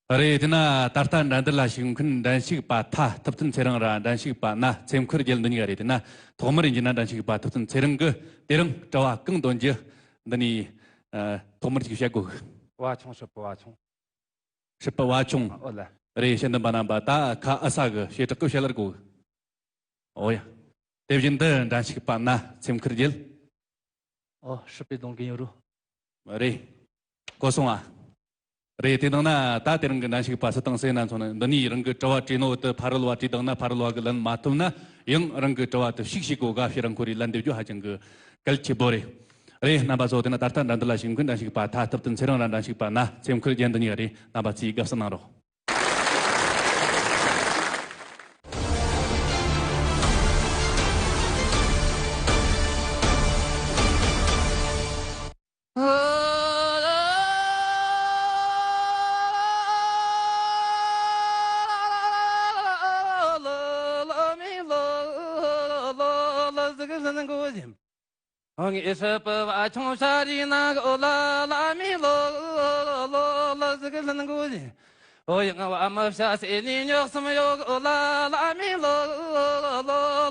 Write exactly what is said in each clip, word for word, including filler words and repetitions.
རེད། དེ་ན་ད་ལྟ་འགྲན་བསྡུར་ལ་ཞུགས་མཁན་འགྲན་ཞུགས་པ་ཐ་ཐུབ་བསྟན་ཚེ་རིང་ར་འགྲན་ཞུགས་པ་ན་ཚེ་མཁར་རྒྱལ་འདི་གཉིས་ཀ་རེད། དེ་ན་ཐོག་མར་ཡིན་གྱི་ན་འགྲན་ཞུགས་པ་ཐུབ་བསྟན་ཚེ་རིང་གིས་དེ་རིང་དྲི་བ་གང་འདོན་རྒྱུ་འདི་ནས་ཨ་ཐོག་མར་ཅིག་བཤད་དགོས། བ་ཆུང་། ཧྲིལ་པོ་བ་ཆུང་། ཧྲིལ་པོ་བ་ཆུང་། ཨོ་ལེ། རེད། དཔྱད་འདེམས་པ་རྣམ་པ། ད་ཁ་ཨ་ས་གི་བྱེ་བྲག་གི་བཤད་ལར་དགོས། ཨོ་ཡ། དེ་བཞིན་དུ་འགྲན་ཞུགས་པ་ན་ཚེ་མཁར་རྒྱལ། ཨོ། ཧྲིལ་པོའི་གདོང་གི་ཡོད་རུ། རེད། གོ་སོང་ཨ། རེད། དེ་དང་ན་ད་དེ་རིང་གི་འགྲན་ཞུགས་པ་སུ་དང་སུ་ཡིན་ན་མཚོན་ན། འདི་ནས་རང་གི་དྲི་བ་དྲིས་ནོ་དེ་ཕ་རོལ་བ་དྲིས་དང་ན་ཕ་རོལ་བ་གིས་ལན་མ་ཐུབ་ན། ཡང་རང་གི་དྲི་བ་དེ་ཞིག་ཞིག་གོ་དགའ་ཕྱིར་རང་ཁོ་རའི་ལན་འདེབས་རྒྱུ་ཧ་ཅང་གི་གལ་ཆེ་པོ་རེད། རེད། རྣམ་པ་ཚོ། དེ་ན་ད་ལྟ་འགྲན་བསྡུར་ལ་ཞུགས་མཁན་འགྲན་ཞུགས་པ་ཐ་ཐུབ་བསྟན་ཚེ་རིང་ར་འགྲན་ཞུགས་པ་ན་ཚེ་མཁར་རྒྱལ་འདི་གཉིས་ཀ་རེད། རྣམ་པ་ཚོས་དགའ་བསུ་གནང་རོགས། ངེས་སུ་བུ་བ་ཆུང་ཤ་རི་ན་གོ་ལ་ལ་མི་ལོ་ལོ་ལོ་ཟིག་ལན་གོ་ལི། ཨོ་ཡང་བ་མི་ཤ་སེ་ནི་ཉོག་སམ་ཡོ་གོ་ལ་ལ་མི་ལོ་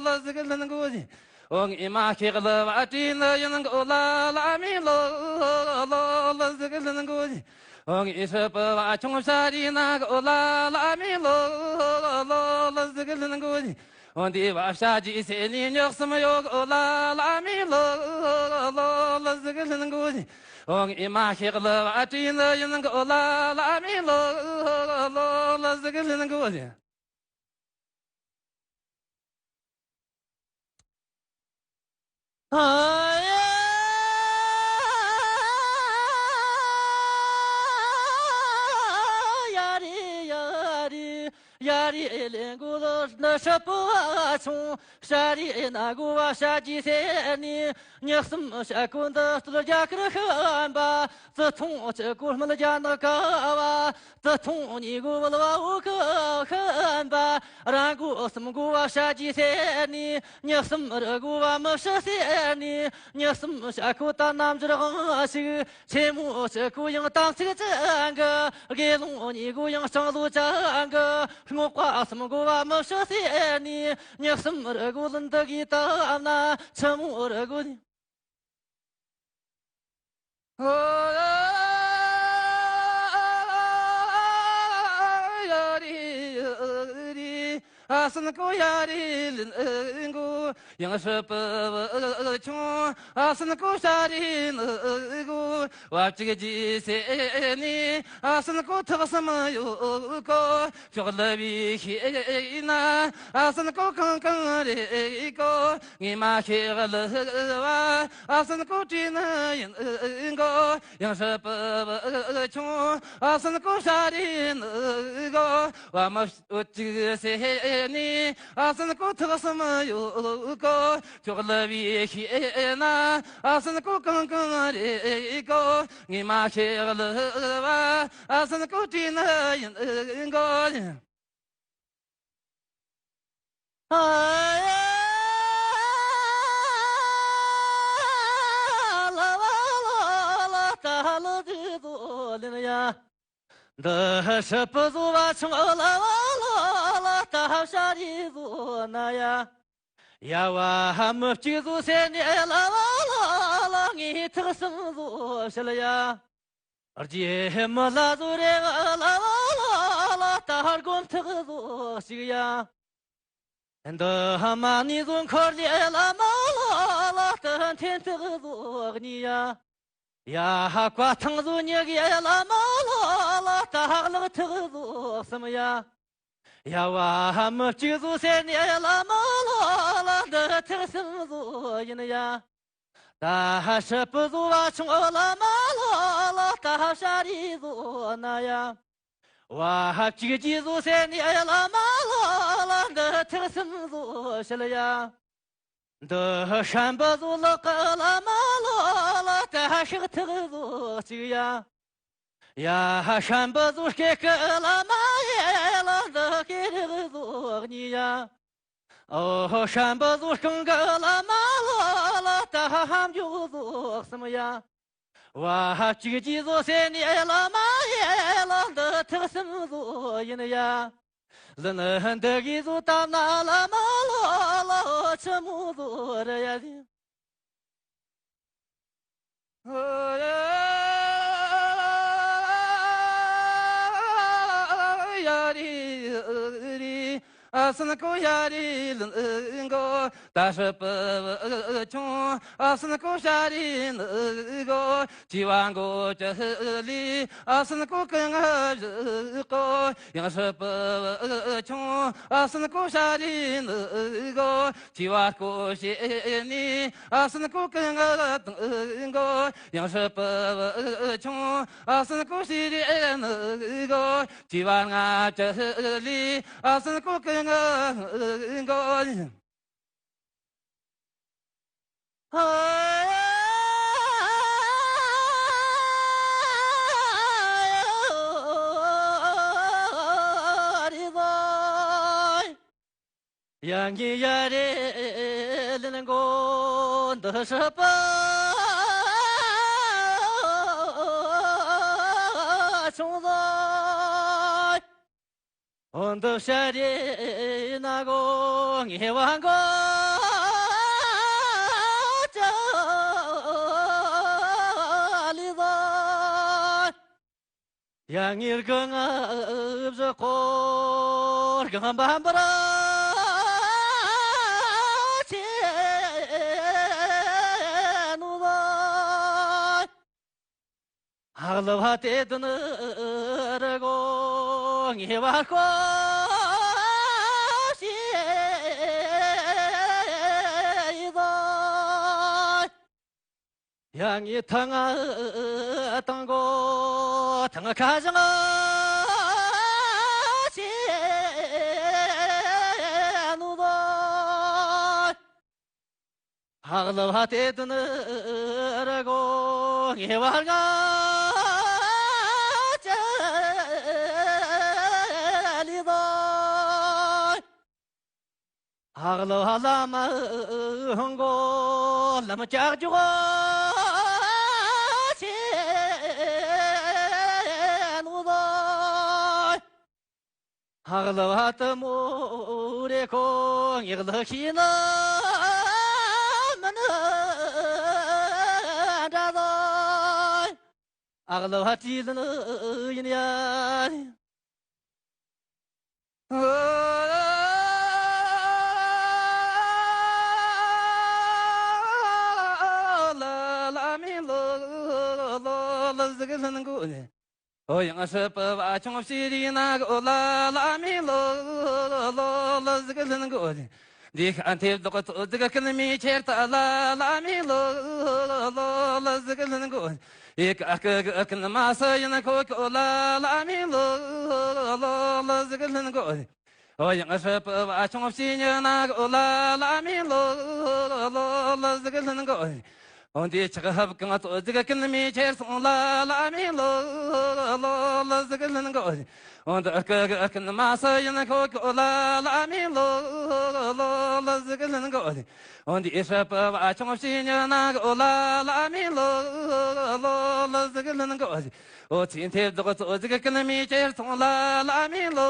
ལོ་ཟིག་ལན་གོ་ལི། ཨོ་ངེས་མ་ཤེས་ལ་བ་དྲིས་ནི་ཡིན་གོ་ལ་ལ་མི་ལོ་ལོ་ལོ་ཟིག་ལན་གོ་ལི། ཨོ་ངེས་སུ་བུ་བ་ཆུང་ཤ་རི་ན་གོ་ལ་ལ་མི་ལོ་ལོ་ལོ་ཟིག་ལན་གོ་ལི། འོ་འདི་བ་ཤ་ཇི་སེ་ནི་ཉོག་སམ་ཡོ་གོ་ལ་ལ་མི་ལོ་ལོ་ལོ་ཟིག་ལན་གོ་ལི། འོ་ངེས་མ་ཤེས་ལ་བ་དྲིས་ནི་ཡིན་གོ་ལ་ལ་མི་ལོ་ལོ་ལོ་ཟིག་ལན་གོ་ལི། ཨ་ཡ་ཡ་རི་ཡ་རི་ཡ་རི་ལེན་གོ་ལོ་ནི་ཧྲིལ་པོ་བ་ཆུང་ཤ་རི་ན་གོ་བ་ཤ་ཇི་སེ་ནི་ཉག་སམ་ཤ་ཀུན་ཏུ་སྟོད་རྒྱ་གར་ཤན་པ། ཙི་ཐུང་ཆུ་ཀོ་སྨད་རྒྱ་ནག་ཀ་བ། ཙི་ཐུང་ཉི་གོ་བལ་བ་འུ་ཀ་ཤན་པ། རང་གོ་སམ་གོ་བ་ཤ་ཇི་སེ་ནི། ཉག་སམ་རི་གོ་བ་མི་ཤི་སེ་ནི། ཉག་སམ་ཤ་ཁོ་ད་རྣམ་འགྱུར་དབང་ཞིག་ཆེན་མོ་ཆུ་ཀོ་ཡང་དམ་ཚིག་ཅན་གི། དགེ་སློང་ཉི་གོ་ཡང་སྤྱང་ལོ་ཅན་གི། སྔོག་པ་སམ་གོ་བ་མི་ཤི་སེ་ནི། ཉག་སམ་རི་གོ་ལུན་འདི་གི་དམ་ན། ཆུ་མོ་རི་གོ་ནི། ཨ་སན་ཀོ་ཡ་རི་ལིན་གོ་ཡང་ཧྲིལ་པོ་བུ་ཆུང་། ཨ་སན་ཀོ་ཤ་རི་ནི་གོ་བ་གཅིག་ཇི་སེ་ནི། ཨ་སན་ཀོ་ཐག་སམ་ཡོད་གོ། ཕྱོགས་ལ་བི་ཤེས་ན། ཨ་སན་ཀོ་གང་གང་རེད་གོ། ངས་མ་ཤེས་ལ་བ། ཨ་སན་ཀོ་དྲིས་ནི་ཡིན་གོ། ཡང་ཧྲིལ་པོ་བུ་ཆུང་། ཨ་སན་ཀོ་ཤ་རི་ནི་གོ་བ་མི་ཤི་གཅིག་སེ་ནི། ཨ་སན་ཀོ་ཐག་སམ་ཡོད་གོ། ཕྱོགས་ལ་བི་ཤེས་ན། ཨ་སན་ཀོ་གང་གང་རེད་གོ། ངས་མ་ཤེས་ལ་བ། ཨ་སན་ཀོ་དྲིས་ནི་ཡིན་གོ། ཨ་ཡ་ལ་བ་ལ་ལ་ད་ལ་དེ་དོ་ལེན་ཡ། འདི་ཧྲིལ་པོ་བཟོ་བ་ཆུང་ལ་བ་ལ་ལ་ད་ཤ་རི་བཟོ་ན་ཡ། ཡ་བ་མི་གཅིག་བཟོ་སེ་ནི་ལ་བ་ལ་ལ་ངས་ཐག་སམ་བཟོ་ཤལ་ཡ། རྗེས་མི་ལ་བཟོ་རེ་ལ་བ་ལ་ལ་ད་སྒོམ་ཐག་བཟོ་ཞིག་ཡ། འདི་མ་ནི་བཟོ་འཁོར་ལེ་ལ་མ་ལ་ལ་ད་འཐེན་ཐག་བཟོ་གཉིས་ཡ། ཡ་ཧ་བཀའ་ཐང་བཟོ་ཉི་གི་ལ་མ་ལ་ལ་ད་ལག་ཐག་བཟོ་གསུམ་ཡ། ཡ་བ་མི་གཅིག་བཟོ་སེ་ནི་ལ་མ་ལ་ལ་འདི་ཐག་གསུམ་བཟོ་ཡིན་ཡ། ད་ཧ་ཧྲི་པི་བཟོ་བ་ཆུང་ལ་མ་ལ་ལ་ད་ཧ་ཤ་རི་བཟོ་ན་ཡ། བ་ཧ་གཅིག་གྱིས་བཟོ་སེ་ནི་ལ་མ་ལ་ལ་འདི་ཐག་གསུམ་བཟོ་ཤལ་ཡ། འདི་ཧ་ཧྲན་པ་བཟོ་ལག་གི་ལ་མ་ལ་ལ་ད་ཧ་ཤག་ཐག་བཟོ་གཅིག་ཡ། ཡ་ཧ་ཧྲན་པ་བཟོ་སྐེ་གི་ལ་མ་ཡེ་ལ་འདི་སྐེ་རག་བཟོ་གཉིས་ཡ། ཨོ་ཧ་ཧྲན་པ་བཟོ་རྐང་གི་ལ་མ་ལ་ལ་ད་ཧ་ཧམ་རྒྱུག་བཟོ་གསུམ་ཡ། བ་ཧ་གཅིག་གྱིས་བཟོ་སེ་ནི་ལ་མ་ཡེ་ལ་འདི་ ཐག་སེམས་བཟོ་ཡིན་ཡ། ལི་ནི་འདི་གི་བཟོ་ལྟ་ན་ལ་མ་ལོ་ལོ་ཆི་མོ་བཟོ་ར་ཡ་ཟིན། ཡ་རི་རི། ཨ་སན་ཀུ་ཡ་རི་ལི་གོ། ད་ཧྲི་པི་བུ་ཆུང་ཨ་སན་ཀུ་ཤ་རི་ནི་གོ། ཅི་བ་མགོ་ཅི་ལི་ཨ་སན་ཀུ་ཀི་ང་རི་གོ། ཡང་ཧྲི་པི་བུ་ཆུང་ཨ་སན་ཀུ་ཤ་རི་ནི་གོ། ཅི་བ་ཀུ་ཤེ་ནི་ཨ་སན་ཀུ་ཀི་ང་དང་གོ། ཡང་ཧྲི་པི་བུ་ཆུང་ཨ་སན་ཀུ་ཤེ་རི་ནི་གོ། ཅི་བ་ང་ཅི་ལི་ཨ་སན་ཀུ་ཀི་ང་གོ། ཡ་ངི་ཡ་རེ་ལིན་གོ་འདི་ཧྲི་པི་ཆུང་ཟོ། འོ་འདི་ཤ་རེ་ན་གོ་ངེ་བ་གོ་ཅ་ལི་བ། ཡ་ངེར་གི་ང་བཞི་ཀོ་རྒང་བམ་པར་ཆེ་ནུ་བ། ཧག་ལ་བ་ཏེ་དུ་ནི་རི་གོ་ངེ་བ་ཀོ་ཤེ་ཡི་བ། ཡ་ངེ་ཐང་ང་དང་གོ་ཐང་ཁ་ཞང་ཤེ་ནུ་བ། ཧག་ལ་བ་ཏེ་དུ་ནི་ར་གོ་ངེ་བ་ང་ཅ་ལི་བ། ཧག་ལ་བ་ལ་མ་ཧང་གོ་ལམ་ཀྱག་ཀྱོག་ཆེ་ནུ་བ། ཧག་ལ་བ་ཏི་མོ་རེ་ཁོ་ངེག་ལ་ཤི་ན་མི་ནི་འདྲ་ཟ། ཨག་ལ་བ་ཏི་ལ་ནི་ཡིན་ཡ། ལ་ལ་མི་ལོ་ལོ་ལ་ཟིག་ལ་ནི་གོ་ནི། ཨོ་ཡང་ཧྲི་པི་བ་ཆུང་ཕྱི་རི་ན་གོ་ལ་ལ་མི་ལོ་ལོ་ལ་ཟིག་ལིན་གོ་ནི། འདི་ཁ་འཐེབ་རྡོག་ཚོ་ཟིག་ཀུན་མི་ཁྱེར་ད་ལ་ལ་མི་ལོ་ལོ་ལ་ཟིག་ལིན་གོ་ནི། ཨེ་ཀ་ཀི་གི་ཀུན་མ་སི་ཡིན་ཁོ་གོ་ལ་ལ་མི་ལོ་ལོ་ལ་ཟིག་ལིན་གོ་ནི། ཨོ་ཡང་ཧྲི་པི་བ་ཆུང་ཕྱི་ཉི་ན་གོ་ལ་ལ་མི་ལོ་ལོ་ལ་ཟིག་ལིན་གོ་ནི། འོན་ཏེ་ཆག་ཧབ་གང་ཚོ་ཟིག་ཀུན་མི་ཁྱེར་སོང་ལ་ལ་མི་ལོ་ལོ་ལ་ཟིག་ལིན་གོ་ནི། འོན་ཏེ་ཀི་གི་ཀུན་མ་སི་ཡིན་ཁོ་གོ་ལ་ལ་མི་ལོ་ལོ་ལ་ཟིག་ལིན་གོ་ནི། འོན་ཏེ་ཧྲི་པི་བ་ཆུང་ཕྱི་ཉི་ན་གོ་ལ་ལ་མི་ལོ་ལོ་ལ་ཟིག་ལིན་གོ་ནི། ཨོ་ཚིན་ཐེབ་རྡོག་ཚོ་ཟིག་ཀུན་མི་ཁྱེར་སོང་ལ་ལ་མི་ལོ་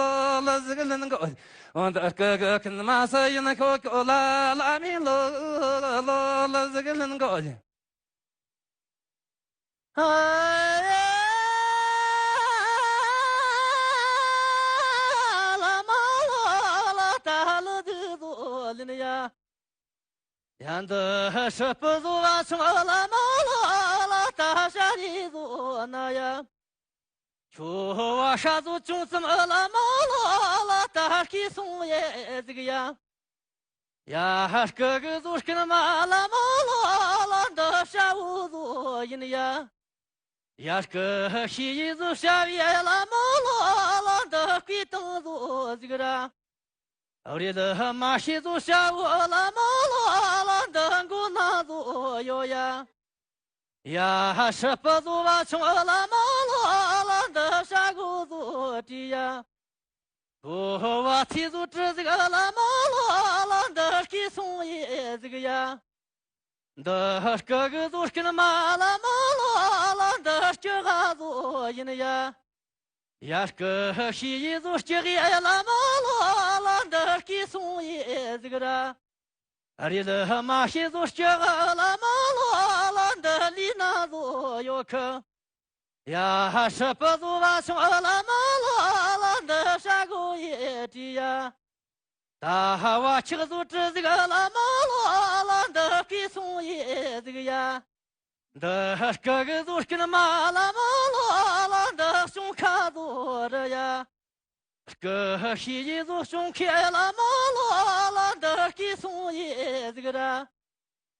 ལོ་ལ་ཟིག་ལིན་གོ་ནི། འོན་ཏེ་ཀི་གི་ཀུན་མ་སི་ཡིན་ཁོ་གོ་ལ་ལ་མི་ལོ་ལོ་ལ་ཟིག་ལིན་གོ་ནི། ཨ་ལ་མ་ལོ་ལ་ད་ལ་དུ་བོ་ལིན་ཡ། ཡང་འདི་ཧྲི་པི་བཟོ་བ་ཆུང་ཨ་ལ་མ་ལོ་ལ་ད་ཤ་རི་བཟོ་ན་ཡ། ཁྱོ་བ་ཤ་བཟོ་ཅུང་ཙམ་ཨ་ལ་མ་ལོ་ལ་ད་ཤི་སོང་ཡེ་ཟིག་ཡ། ཡ་ཧ་སྐུ་གི་བཟོ་སྐུ་ན་མ་ལ་མ་ལོ་ལ་འདི་ཤ་བོ་བཟོ་ཡིན་ཡ། ཡ་སྐུ་ཤི་ཡི་བཟོ་ཤ་བི་ལ་མ་ལོ་ལ་འདི་སྐུའི་དང་བཟོ་ཟིག་ར། རེ་ལ་མ་ཤི་བཟོ་ཤ་བོ་ལ་མ་ལོ་ལ་འདི་མགོ་ན་བཟོ་ཡོ་ཡ། ཡ་ཧ་ཧྲི་པི་བཟོ་བ་ཆུང་ལ་མ་ལོ་ལ་འདི་ཤ་གོ་བཟོ་དྲི་ཡ། བོ་བ་ཚི་བཟོ་དྲི་ཟིག་ལ་མ་ལོ་ལ་འདི་སྐྱི་སོང་ཡེ་ཟིག་ཡ། འདི་སྐུ་གི་བཟོ་སྐུ་ན་མ་ལ་མ་ལོ་ལ་འདི་སྐྱི་ག་བཟོ་ཡིན་ཡ། ཡ་སྐུ་ཤི་ཡི་ཟོ་སྐྱེ་གི་ཨེ་ལ་མ་ལོ་ལ་འདི་སྐྱེ་སོང་ཡི་ཟིག་ར། རི་ལི་མ་ཤི་ཟོ་སྐྱེ་གི་ལ་མ་ལོ་ལ་འདི་ལི་ན་ཟོ་ཡོད་ཁི། ཡ་ཧ་ཧྲི་པི་ཟོ་བ་ཆུང་ཨེ་ལ་མ་ལོ་ལ་འདི་ཧྲ་གོ་ཡི་དྲི་ཡ། ད་ཧ་བ་ཆག་ཟོ་དྲི་ཟིག་ཨེ་ལ་མ་ལོ་ལ་འདི་སྐྱེ་སོང་ཡི་ཟིག་ཡ། འདི་སྐུ་གི་ཟོ་སྐྱིན་མ་ལ་མ་ལོ་ལ་འདི་གཤོང་ཁ་ཟོ་རི་ཡ། སྐུ་ཤི་ཡི་ཟོ་གཤོང་ཁའི་ལ་མ་ལོ་ལ་འདི་སྐྱེ་སོང་ཡི་ཟིག་ར།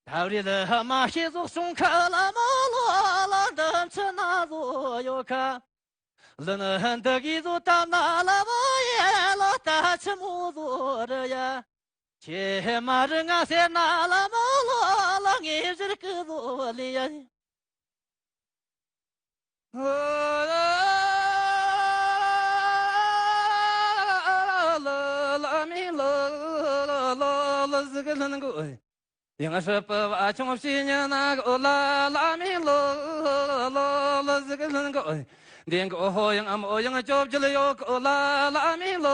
ད་རི་ལི་མ་ཤི་ཟོ་གཤོང་ཁའི་ལ་མ་ལོ་ལ་འདི་མཆུ་ན་ཟོ་ཡོད་ཁ། ལི་ནི་འདི་གི་ཟོ་ད་ན་ལ་བ་ཡེ་ལོ་ད་ཆི་མོ་ཟོ་རི་ཡ། ཁྱེད་མ་རི་ང་སེ་ན་ལ་མ་ལོ་ལ་ངའི་ཟིར་ཀི་ཟོ་ལི་ཡ། ལ་ལ་མི་ལ་ལ་ལ་ཟིག་ལན་གོ། ཡང་སྲིད་པ་བ་ཆུང་ཕྱི་ཉིན་ན་གོ་ལ་ལ་མི་ལ་ལ་ལ་ཟིག་ལན་གོ། འདི་གོ་ཧོ་ཡང་ཨ་མོ་ཡང་བཅོ་བརྒྱད་ཡོད་གོ་ལ་ལ་མི་ལ་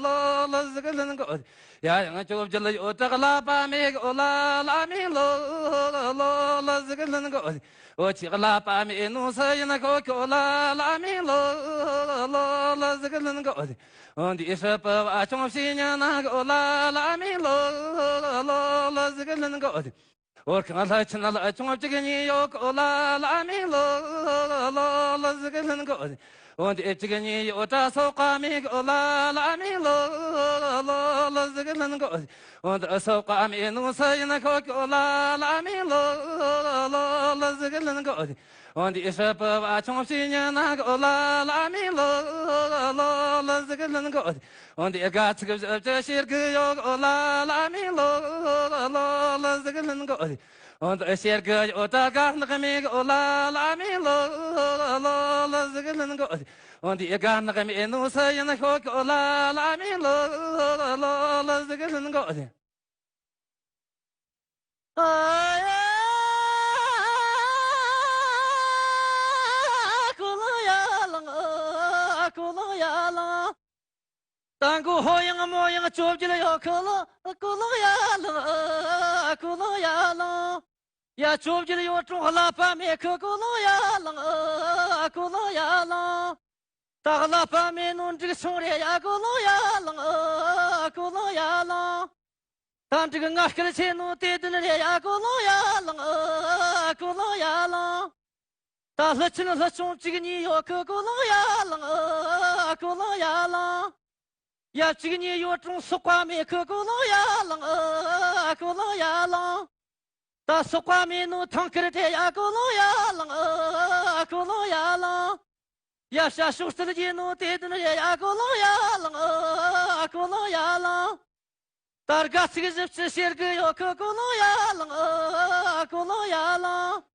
ལ་ལ་ཟིག་ལན་གོ། ཡ་ཡང་བཅོ་བརྒྱད་ཡོད་དྲག་ལ་པ་མེ་གོ་ལ་ལ་མི་ལ་ལ་ལ་ཟིག་ལན་གོ། འོ་ཅིག་ལ་པ་མེ་ནུ་སི་ཡིན་ཁོ་གོ་ལ་ལ་མི་ལ་ལ་ལ་ཟིག་ལན་གོ། འོ་འདི་སྲིད་པ་བ་ཆུང་ཕྱི་ཉིན་ན་གོ་ལ་ལ་མི་ལ་ལ་ལ་ཟིག་ལན་གོ། འོ་ཁང་ལྷ་ཆེན་ལ་ཆུང་གཅིག་གཉིས་ཡོད་གོ་ལ་ལ་མི་ལ་ལ་ལ་ཟིག་ལན་གོ། འོ་འདི་གཅིག་གཉིས་ཡོད་དྲ་སོག་པ་མི་གོ་ལ་ལ་མི་ལ་ལ་ལ་ཟིག་ལན་གོ། འོ་འདི་སོག་པ་མི་ནུ་སི་ཡིན་ཁོ་གོ་ལ་ལ་མི་ལ་ལ་ལ་ཟིག་ལན་གོ། འོ་འདི་སྲིད་པ་བ་ཆུང་ཕྱི་ཉིན་ན་གོ་ལ་ལ་མི་ལ་ལ་ལ་ཟིག་ལན་གོ། འོ་འདི་དགའ་ཚིག་བཞི་བཅུ་ཞེ་དགུ་ཡོད་གོ་ལ་ལ་མི་ལ་ལ་ལ་ཟིག་ལན་གོ། འོ་འདི་ཞེ་དགུ་ཡོད་དྲ་དགའ་ནག་མི་གོ་ལ་ལ་མི་ལ་ལ་ལ་ཟིག་ལན་གོ། འོ་འདི་དགའ་ནག་མི་ནུ་སི་ཡིན་ཁོ་གོ་ལ་ལ་མི་ལ་ལ་ལ་ཟིག་ལན་གོ། ཨ་ཡ། ཀོ་ལོ་ཡ་ལང་ཨ། ཀོ་ལོ་ཡ་ལང་། ད་མགོ་ཧོ་ཡང་མོ་ཡང་བཅོ་བརྒྱད་ཡོད་ཁོ་ལོ། ཀོ་ལོ་ཡ་ལང་ཨ། ཀོ་ལོ་ཡ་ལང་། ཡ་བཅོ་བརྒྱད་ཡོད་གྲོང་ལ་པ་མེ་ཁོ་ཀོ་ལོ་ཡ་ལང་ཨ། ཀོ་ལོ་ཡ་ལང་། ད་ལ་པ་མེ་ནོ་འགྲིག་སོང་རེ་ཡ་ཀོ་ལོ་ཡ་ལང་ཨ། ཀོ་ལོ་ཡ་ལང་། ད་འགྲིག་ང་སྐལ་ཆེ་ནོ་དེ་དུན་རེ་ཡ་ཀོ་ལོ་ཡ་ལང་ཨ། ཀོ་ལོ་ཡ་ལང་། ད་ལྷ་ཆེན་ལྷ་ཆུང་གཅིག་གཉིས་ཡོད་ཁི་ཀོ་ལོ་ཡ་ལང་ཨ། ཀོ་ལོ་ཡ་ལང་། ཡ་གཅིག་གཉིས་ཡོད་གྲོང་སོག་པ་མེ་ཁི་ཀོ་ལོ་ཡ་ལང་ཨ། ཀོ་ལོ་ཡ་ལང་། ད་སོག་པ་མེ་ནོ་ཐང་ཁིར་དེ་ཡ་ཀོ་ལོ་ཡ་ལང་ཨ། ཀོ་ལོ་ཡ་ལང་། ཡ་ཤ་ཤོག་སྟེ་ལ་ཡེ་ནོ་དེ་དུན་རེ་ཡ་ཀོ་ལོ་ཡ་ལང་ཨ། ཀོ་ལོ་ཡ་ལང་། ད་དགའ་ཚིག་བཞི་བཅུ་ཞེ་དགུ་ཡོད་ཁི་ཀོ་ལོ་ཡ་ལང་ཨ། ཀོ་ལོ་ཡ་ལང་།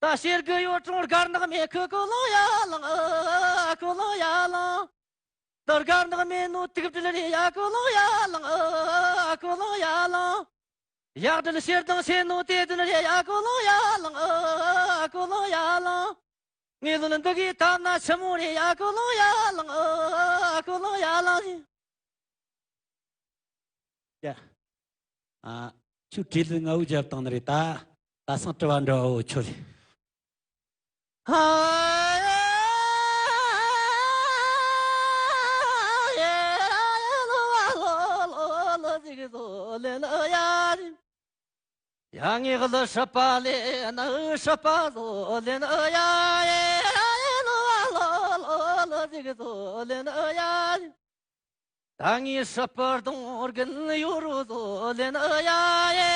ད་ཞེ་དགུ་ཡོད་གྲོང་དགའ་ནག་མེ་ཁི་ཀོ་ལོ་ཡ་ལང་ཨ། ཀོ་ལོ་ཡ་ལང་། ད་དགའ་ནག་མེ་ནོ་དུག་སྦྲུལ་རེ་ཡ་ཀོ་ལོ་ཡ་ལང་ཨ། ཀོ་ལོ་ཡ་ལང་། ཡག་སྦྲུལ་ཞེ་སྡང་ཆེ་ནོ་དེ་དུན་རེ་ཡ་ཀོ་ལོ་ཡ་ལང་ཨ། ཀོ་ལོ་ཡ་ལང་། ངའི་ལོ་ལ་འདི་གི་ཐབས་ན་ཆི་མོ་རེ་ཡ་ཀོ་ལོ་ཡ་ལང་ཨ། ཀོ་ལོ་ཡ་ལང་། ཡ། ཨ། ཁྱོད་བྲིས་ལ་ང་འུ་རྒྱབ་བཏང་ནི་རེད་ད། ད་སང་དྲི་བ་འདྲི་བ་འོ་ཆོད་རེད། ཧ་ཡ། ཡ་ལོ་ལོ་ལོ་ལོ་ཟིག་ཟོ་ལེ་ལ་ཡ། ཡ་ངེས་ལ་སྲིད་པ་ལེན་ན་སྲིད་པ་བཟོ་ལེན་ཡ། ཡེ་ལོ་ལོ་ལོ་ཟིག་བཟོ་ལེན་ཡ། ད་ངས་སྲིད་པ་གདོང་རྒན་ཡོད་རུ་བཟོ་ལེན་ཡ། ཡེ་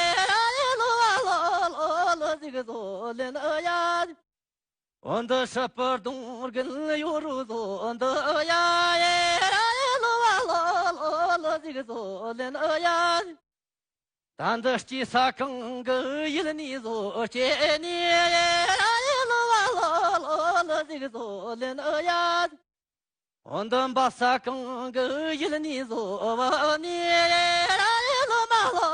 ལོ་ལོ་ལོ་ཟིག་བཟོ་ལེན་ཡ། འོ་འདི་སྲིད་པ་གདོང་རྒན་ཡོད་རུ་བཟོ་འདི་ཡ། ཡེ་ལོ་ལོ་ལོ་ཟིག་བཟོ་ལེན་ཡ། ད་འདི་སྐྱེས་ས་གང་གི་ཡུལ་ནས་བཟོ་སྐྱེས་ནས་ཡེ་ལོ་ལོ་ལོ་ཟིག་བཟོ་ལེན་ཡ། འོ་འདི་འབབ་ས་གང་གི་ཡུལ་ནས་བཟོ་བ་ནས་ཡེ་ལོ་མ་ལོ་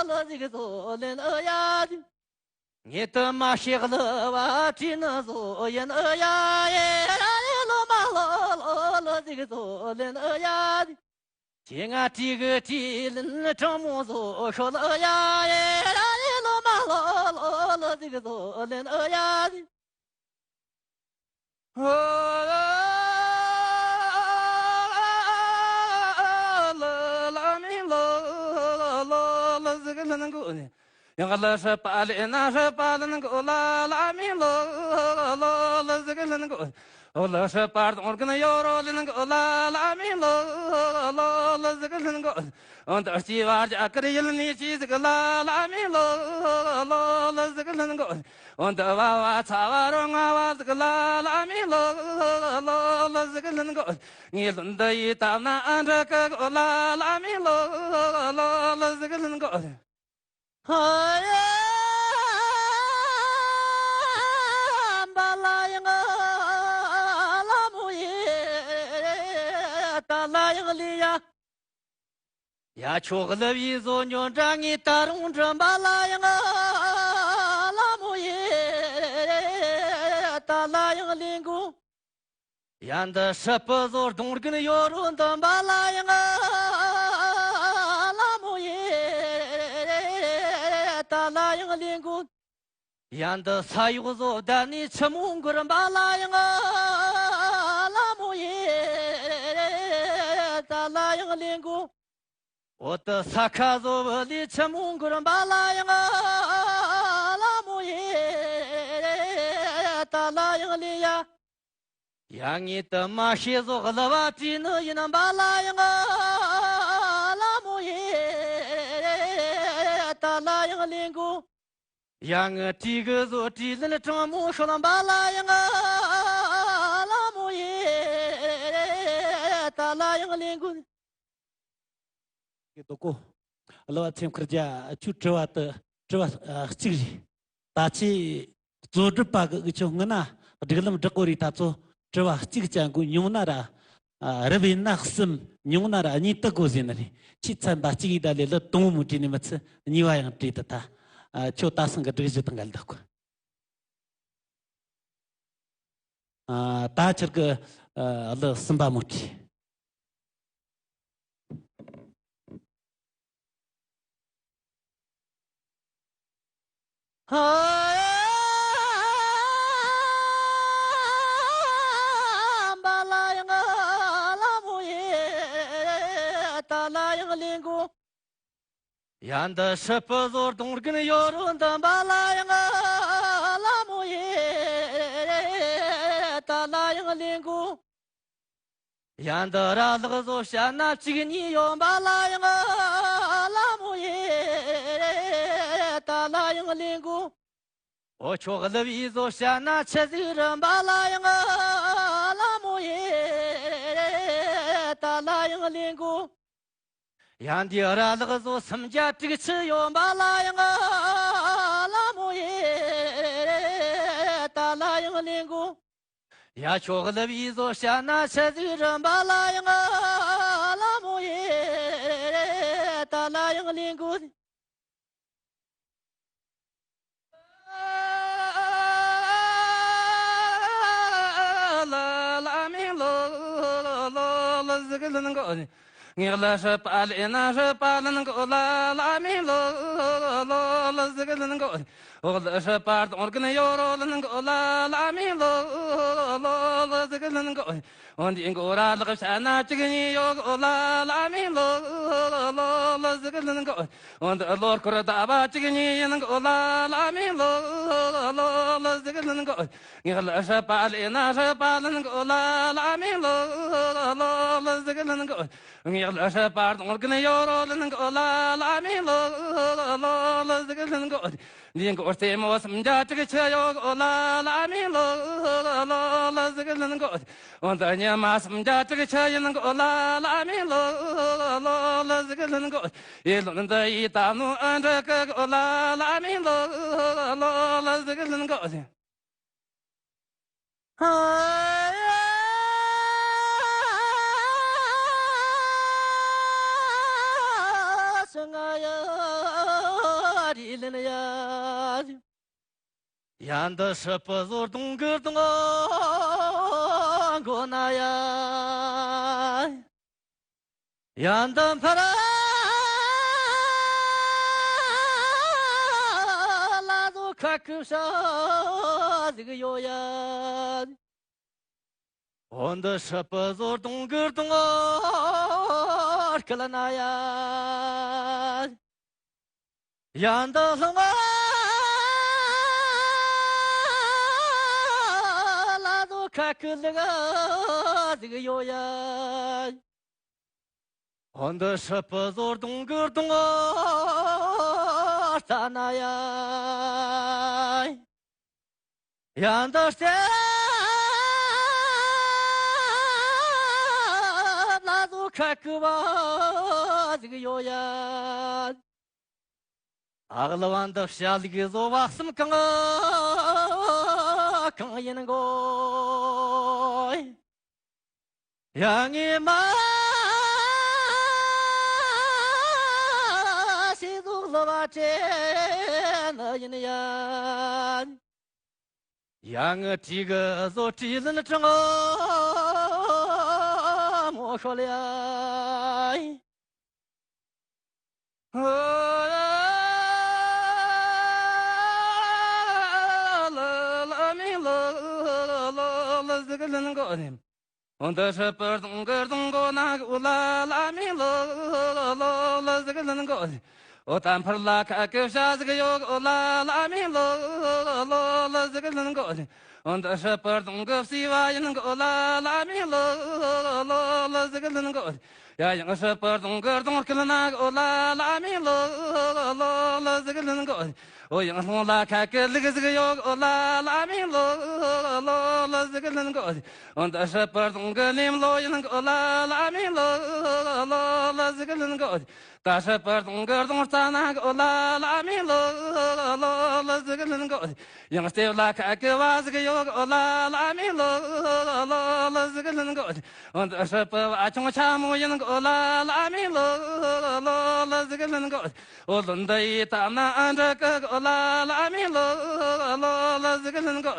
ལོ་ཟིག་བཟོ་ལེན་ཡ། ངེད་དུ་མ་ཤེས་ལ་བ་བྲིས་ནི་བཟོ་ཡིན་ཡ། ཡེ་ལོ་མ་ལོ་ ཟིག་བཟོ་ལེན་ཨ་ཡ། ཁྱེད་ང་དྲི་གི་དྲི་ལེན་དྲང་མོ་བཟོ་ཤོ་ལ་ཡ། ཡེ་ར་ཡེ་ལོ་མ་ལོ་ལོ་ལོ་ཟིག་བཟོ་ལེན་ཨ་ཡ། ལ་ལ་མི་ལོ་ལོ་ལོ་ཟིག་ལེན་གོ་ནི། ཡང་ལ་ཧྲི་པ་ལེ་ན་ཧྲི་པ་ལེན་གོ་ལ་ལ་མི་ལོ་ལོ་ལོ་ཟིག་ལེན་གོ། འོ་ལ་ཧྲི་པ་དང་གི་ན་ཡོ་རོ་ལེན་གོ་ལ་ལ་མི་ལོ་ལོ་ལོ་ཟིག་ལེན་གོ། འོ་འདི་སྐྱེ་བ་རྒྱ་གར་ཡུལ་ནས་སྐྱེས་ཟིག་ལ་ལ་མི་ལོ་ལོ་ལོ་ཟིག་ལེན་གོ། འོ་འདི་བ་བ་ཚ་བ་རོ་ང་བ་ཟིག་ལ་ལ་མི་ལོ་ལོ་ལོ་ཟིག་ལེན་གོ། ངའི་ལུན་འདི་ཡི་ཐབ་ན་ཨ་འདྲ་གི་གོ་ལ་ལ་མི་ལོ་ལོ་ལོ་ཟིག་ལེན་གོ། ཧ་ཡ། འབའ་ལ་ཡང་ལ་མོ་ཡེ། ད་ལ་ཡང་ལི་ཡ། ཡ་ཆོག་ལ་བི་བཟོ་ཉོ་འདྲ་ངའི་ད་རུང་འདྲ་འབའ་ལ་ཡང་ལ་མོ་ཡེ། ད་ལ་ཡང་ལི་མགོ། ཡ་འདི་ཧྲི་པི་བཟོ་གདོང་རྒན་ཡོ་རོ་འདི་འབའ་ལ་ཡང་ལ་མོ་ཡེ། ད་ལ་ཡང་ལེན་གོ། ཡ་འདི་ས་གཡོག་བཟོ་བདག་ནི་ཆི་མོ་མགུར་འབའ་ལ་ཡང་ལ་མོ་ཡེ། ད་ལ་ཡང་ལེན་གོ། འོ་ཏི་ས་ཁ་བཟོ་བི་ལི་ཆི་མོ་མགུར་འབའ་ལ་ཡང་ལ་མོ་ཡེ། ད་ལ་ཡང་ལེན་ཡ། ཡ་ངའི་ཏི་མ་ཤེས་བཟོ་གླུ་བ་བྲིས་ནི་ཡིན་འབའ་ལ་ཡང་ལ་མོ་ཡེ། ད་ལ་ཡང་ལེན་གོ། ཡ་ངའི་བྲིས་གི་བཟོ་བྲིས་ལེན་དྲང་མོ་ཤོ་ལ་འབའ་ལ་ཡང་ལ་མོ་ཡེ། ད་ལ་ཡང་ལེན་གོ། གི་དོ་གོ། གླུ་བ་ཚེམ་ཁར་རྒྱ་ཆུ་དྲི་བ་དུ་དྲི་བ་ཨ་གཅིག་རེད། ད་ཆེ་རྩོད་སྒྲུབ་པ་གི་འུ་ཆོ་སྔ་ན་སྒྲིག་ལམ་བསྒྲགས་གོ་རེད། ད་ཚོ་དྲི་བ་གཅིག་ཅན་གོ་ཉུང་ན་ར་ཨ་རབ་ཡིན་ན་གསུམ་ཉུང་ན་ར་གཉིས་དུ་གོ་ཟེར་ནི་རེད། ཆེ་ཚན་པ་གཅིག་ཡིན་ད་ལས་ལ་དང་མོ་བྲིས་ནི་མི་ཚེ་གཉིས་པ་ཡང་བྲིས་ད་ད་ཨ་ཆོ་ད་སང་གི་སྒྲིག་གཞི་དང་འགལ་འདུག་གོ། ཨ་ད་ཁྱེད་ཀྱི་ཨ་གླུ་གསུམ་པ་མོ་བྲིས། ཧ་འབའ་ལ་ཡང་ལ་མོ་ཡེ། ད་ལ་ཡང་ལེན་གོ། ཡ་འདི་ཧྲི་པི་བཟོ་གདོང་རྒན་ཡོ་རོ་འདི་འབའ་ལ་ཡང་ལ་མོ་ཡེ། ད་ལ་ཡང་ལེན་གོ། ཡ་འདི་ར་ལག་བཟོ་བྱ་ན་གཅིག་གཉིས་ཡོད་འབའ་ལ་ཡང་ལ་མོ་ཡེ། ད་ལ་ཡང་ལེན་གོ། འོ་ཆོག་གླུ་བི་བཟོ་བྱ་ན་ཆི་ཟིག་རེད་འབའ་ལ་ཡང་ལ་མོ་ཡེ། ད་ལ་ཡང་ལེན་གོ། ཡ་འདི་ར་ལག་བཟོ་སུམ་བརྒྱ་དྲུག་ཅུ་ཡོད་འབའ་ལ་ཡང་ལ་མོ་ཡེ། ད་ལ་ཡང་ལེན་གོ། ཡ་ཆོག་གླུ་བི་བཟོ་བྱ་ན་ཆི་ཟིག་རེད་འབའ་ལ་ཡང་ལ་མོ་ཡེ། ད་ལ་ཡང་ལེན་གོ། ལ་ལ་མི་ལོ་ལོ་ལོ་ཟིག་ལེན་གོ། ངེག་ལ་ཧྲི་པ་ལེ་ན་ཧྲི་པ་ལེན་གོ་ལ་ལ་མི་ལོ་ལོ་ལོ་ཟིག་ལེན་གོ། འོག་ལ་ཧྲི་པ་དང་གི་ན་ཡོ་རོ་ལེན་གོ་ལ་ལ་མི་ལོ་ལོ་ལོ་ཟིག་ལེན་གོ། འོ་འདི་གོ་ར་ལག་བྱ་ན་གཅིག་གཉིས་ཡོད་གོ་ལ་ལ་མི་ལོ་ལོ་ལོ་ཟིག་ལེན་གོ། འོ་འདི་ལོ་སྐོར་ད་བ་གཅིག་གཉིས་ཡིན་གོ་ལ་ལ་མི་ལོ་ལོ་ལོ་ཟིག་ལེན་གོ། ངེག་ལ་ཧྲི་པ་ལེ་ན་ཧྲི་པ་ལེན་གོ་ལ་ལ་མི་ལོ་ལོ་ལོ་ཟིག་ལེན་གོ། ངེག་ལ་ཧྲི་པ་དང་གི་ན་ཡོ་རོ་ལེན་གོ་ལ་ལ་མི་ལོ་ལོ་ལོ་ཟིག་ལེན་གོ། འདི་གོ་རྩེ་མོ་སུམ་བརྒྱ་དྲུག་ཅུ་ཡོད་གོ་ལ་ལ་མི་ལོ་ལོ་ལོ་ཟིག་ལེན་གོ། འོ་འདི་ཉི་མ་སུམ་བརྒྱ་དྲུག་ཅུ་ཡིན་གོ་ལ་ལ་མི་ལོ་ལོ་ལོ་ཟིག་ལེན་གོ། ཡེ་ལོ་འདི་ཡི་ད་ནུ་ཨ་འདྲ་གི་གོ་ལ་ལ་མི་ལོ་ལོ་ལོ་ཟིག་ལེན་གོ། ཧ་ཡ་ང་ཡ་རི་ལེན་ཡ། ཡ་འདི་ཧྲི་པི་བཟོ་གདོང་གི་གདོང་མགོ་ན་ཡ། ཡང་འདི་ཕར་ལ་ཟོ་ཁ་ཁུ་ཤ་ཟིག་ཡོད་ཡ། འོ་འདི་ཧྲི་པི་ཟོ་གདོང་གི་གདོང་སྐུ་ལ་ན་ཡ། ཡང་འདི་ལྷང་ལ་ཟོ་ཁ་ཁུ་ལི་ག་ཟིག་ཡོད་ཡ། འོ་འདི་ཧྲི་པི་ཟོ་གདོང་གི་གདོང་རྩ་ན་ཡ། ཡང་འདི་རྩེ་ལ་ཟོ་ཁ་ཁུ་བ་ཟིག་ཡོད་ཡ། ཨག་ལ་བ་འདི་བྱ་ལུག་བཟོ་བ་གསུམ་གང་གང་ཡིན་གོ། ཡ་ངའི་མ་ཤི་ཟོ་ལ་བ་ཅན་ཡིན་ཡ། ཡ་ངའི་གྲི་གི་བཟོ་གྲི་ལན་དྲང་མོ་ཤོ་ལ་ཡ། འོ་འདི་ཧྲི་པི་གདོང་གི་གདོང་གོ་ན་གོ་ལ་ལ་མི་ལོ་ལོ་ལོ་ཟིག་ལན་གོ། འོ་ད་ཕར་ལ་ཁ་ཁུ་ཤ་ཟིག་ཡོད་གོ་ལ་ལ་མི་ལོ་ལོ་ལོ་ཟིག་ལན་གོ། འོ་འདི་ཧྲི་པི་གདོང་གི་བསིལ་བ་ཡིན་གོ་ལ་ལ་མི་ལོ་ལོ་ལོ་ཟིག་ལན་གོ། ཡ་ཡང་ཧྲི་པི་གདོང་གི་གདོང་སྐུ་ལ་ན་གོ་ལ་ལ་མི་ལོ་ལོ་ལོ་ཟིག་ལན་གོ། འོ་ཡང་ལྷོང་ལ་ཁ་ཁུ་ལི་ག་ཟིག་ཡོད་གོ་ལ་ལ་མི་ལོ་ལོ་ལོ་ཟིག་ལན་གོ། འོ་འདི་ཧྲི་པི་གདོང་གི་ལིམ་ལོ་ཡིན་གོ་ལ་ལ་མི་ལོ་ལོ་ལོ་ཟིག་ལན་གོ། ད་ཧྲི་པི་གདོང་གི་གདོང་རྩ་ན་གོ་ལ་ལ་མི་ལོ་ལོ་ལོ་ཟིག་ལན་གོ། ཡང་ལྟེབ་ལ་ཁ་ཁུ་བ་ཟིག་ཡོད་གོ་ལ་ལ་མི་ལོ་ལོ་ཟིག་ལན་གོ། འོ་འདི་ཧྲི་པི་བ་ཆུང་ཆ་མོ་ཡིན་གོ་ལ་ལ་མི་ལོ་ལོ་ཟིག་ལན་གོ། འོ་ལོ་འདི་ཡི་ད་ན་ཨ་འདྲ་གི་གོ་ལ་ལ་མི་ལོ་ལོ་ཟིག་ལན་གོ།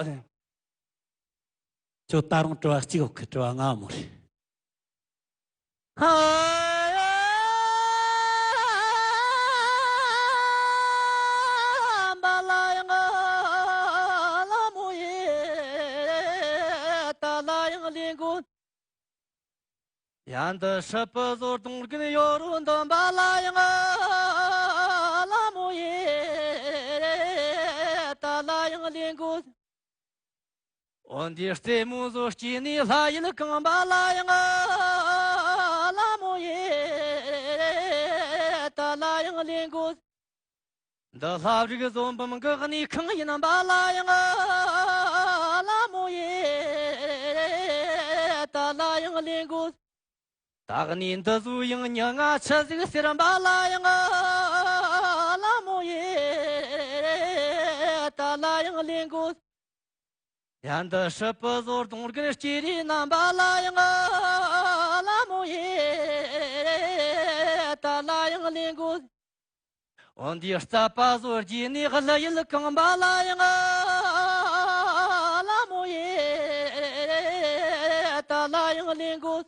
ཁྱོད་ད་རུང་དྲི་བ་གཅིག་ཡོད་གི། དྲི་བ་ལྔ་མོ་རེད། ཧ་ཡ། འབའ་ལ་ཡང་ལ་མོ་ཡེ། ད་ལ་ཡང་ལེན་དགོས། ཡང་འདི་ཧྲི་པི་ཟོ་གདོང་རྒན་ཡོད་རུ་འདི་འབའ་ལ་ཡང་ལ་མོ་ཡེ། ད་ལ་ཡང་ལེན་དགོས། འོ་འདི་རྩེ་མོ་ཟོ་སྐྱེས་ནི་ལྷ་ཡུལ་གང་འབའ་ལ་ཡང་ལ་མོ་ཡེ། ད་ལ་ཡང་ལེན་དགོས། འདི་ལྷ་རིགས་བཟོ་འབུམ་གི་གནས་ཁང་ཡིན་འབའ་ལ་ཡང་ལ་མོ་ཡེ། ད་ལ་ཡང་ལེན་དགོས། ད་གནས་འདི་བཟོ་ཡང་མྱི་ང་ཆི་ཟིག་ཟེར་འབའ་ལ་ཡང་ལ་མོ་ཡེ། ད་ལ་ཡང་ལེན་དགོས། ཡང་འདི་ཧྲི་པི་ཟོ་གདོང་རྒན་སྐྱེས་རི་ན་འབའ་ལ་ཡང་ལ་མོ་ཡེ། ད་ལ་ཡང་ལེན་དགོས། འོ་འདི་རྩ་པ་ཟོ་རྒྱས་ནི་ལྷ་ཡུལ་གང་འབའ་ལ་ཡང་ལ་མོ་ཡེ། ད་ལ་ཡང་ལེན་དགོས།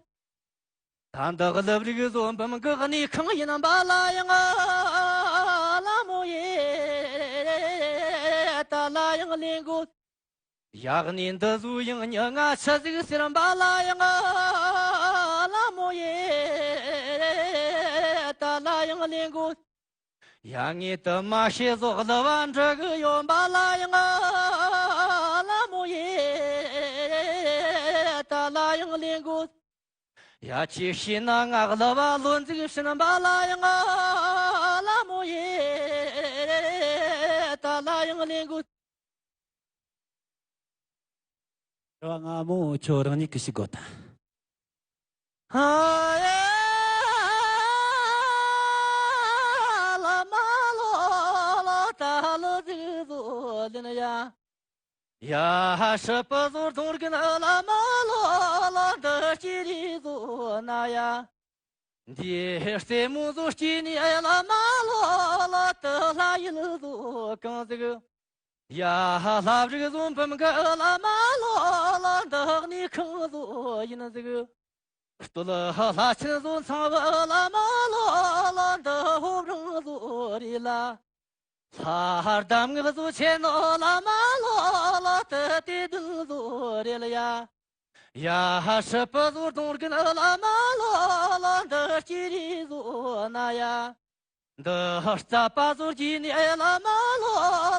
ད་འདི་ལྷ་རིགས་བཟོ་འབུམ་གི་གནས་ཁང་ཡིན་འབའ་ལ་ཡང་ལ་མོ་ཡེ། ད་ལ་ཡང་ལེན་དགོས། ཡ་གནས་འདི་བཟོ་ཡང་མྱི་ང་ཆི་ཟིག་ཟེར་འབའ་ལ་ཡང་ལ་མོ་ཡེ། ད་ལ་ཡང་ལེན་དགོས། ཡ་ངའི་དུ་མ་ཤེས་བཟོ་ལ་བ་འདྲི་གི་ཡོད་འབའ་ལ་ཡང་ལ་མོ་ཡེ། ད་ལ་ཡང་ལེན་དགོས། ཡ་ཁྱེད་ཤེས་ན་ང་ལ་བ་ལོ་འཛིག་ཕྱིན་འབའ་ལ་ཡང་ལ་མོ་ཡེ། ད་ལ་ཡང་ལེན་དགོས། དྲི་བ་ལྔ་མོ་ཁྱོད་རང་ཉིད་ཀྱིས་ཤེས་དགོས་ད། ཧ་ཡ། ལ་མ་ལོ་ལོ་ད་ལོ་ཟིག་བཟོ་ལེན་ཡ། ཡ་ཧ་ཧྲི་པི་ཟོ་གདོང་རྒན་ལ་མ་ལོ་ལོ་འདི་སྐྱེས་རི་བཟོ་ན་ཡ། འདི་རྩེ་མོ་ཟོ་སྐྱེས་ནི་ལ་མ་ལོ་ལོ་འདི་ལྷ་ཡུལ་བཟོ་གང་ཟིག། ཡ་ཧ་ལྷ་རིགས་བཟོ་འབུམ་གི་ལ་མ་ལོ་ལོ་འདི་གནས་ཁང་བཟོ་ཡིན་ཟིག། སྟོད་ལྷ་ཆེན་བཟོ་ཚང་བ་བླ་མ་ལོ་ལོ་འདི་ཧོབ་རང་བཟོ་རེད་ལ། ལྷ་གདམས་ངག་བཟོ་ཆེན་ནོ་བླ་མ་ལོ་ལོ་འདི་དེ་བདུན་བཟོ་རེད་ལ་ཡ། ཡ་ཧ་སྲིད་པ་བཟོ་གདོང་རྒན་བླ་མ་ལོ་ལོ་འདི་སྐྱེ་རེ་བཟོ་ན་ཡ། འདི་རྩ་པ་བཟོ་རྒྱུ་ནི་བླ་མ་ལོ་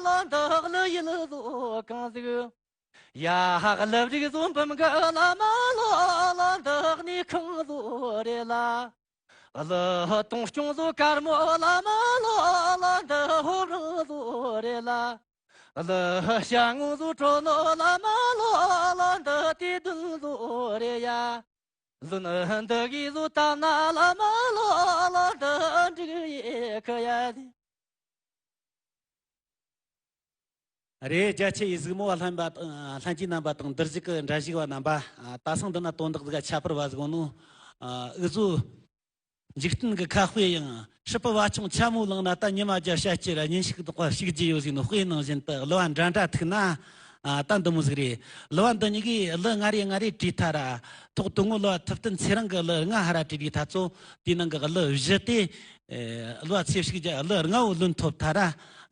ལོ་འདི་ཀླུ་ཡུལ་བཟོ་གང་ཟིག་ཡ་ཧ་ཀླུ་རིགས་བཟོ་འབུམ་གི་བླ་མ་ལོ་ལོ་འདི་གནས་ཁང་བཟོ་རེད་ལ། ཀླུ་སྟོང་སྐྱོང་བཟོ་དཀར་མོ་བླ་མ་ལོ་ལོ་འདི་ཧོབ་རང་བཟོ་རེད་ལ། ཀླུ་ཞྭ་སྔོན་བཟོ་གྲོ་ནོ་བླ་མ་ལོ་ལོ་འདི་དེ་བདུན་བཟོ་རེད་ཡ། བློན་འདི་གིས་བཟོ་ལྟ་ན་བླ་མ་ལོ་ལོ་འདི་འགྲིག་ཡེ་གི་ཡ་ལེ། རེད། རྒྱ་ཆེ་ཡི་གཟིགས་མོ་བ་ལྷན་པ་དང་། ལྷན་རྒྱས་རྣམ་པ་དང་འདིར་བཞུགས་ཀྱི་འགྲན་ཞུགས་པ་རྣམ་པ། ད་སང་འདི་ན་དོན་དག་ཟིག་ཁྱད་པར་བ་ཟིག་ནོ། འུ་ཚོ་འཇིག་རྟེན་གྱི་ཁ་དཔེ་ཡང་སྲིད་པ་བ་ཆུང་ཆ་མོ་ལངས་ན་ད་ཉི་མ་བརྒྱ་ཤ་སྐྱེར་ཉིན་ཞིག་དོག་པ་ཞིག་རྒྱུ་ཡོད་ཟིག་ནོ། དཔེ་ནང་བཞིན་དུ་གླུ་བ་འདྲ་འདྲ་ཐུག་ན། ད་འདི་མོ་ཟིག་རེད། གླུ་བ་འདི་གཉིས་ཀྱིས་གླུ་ང་རེ་ང་རེ་བྲིས་ཐ་ར། ཐོག་དུ་ངོ་གླུ་བ་ཐུབ་བསྟན་ཚེ་རིང་གི་གླུ་ལྔ་ཧ་ར་བྲིས་དུས་ཐ་ཚོ་དེའི་ནང་གི་གླུ་བཞི་དེ། ཨེ། གླུ་བ་ཚེ་ཞིག་རྒྱ་གླུ་ལྔ་བོ་ལོན་ཐོབ་ཐ་ར།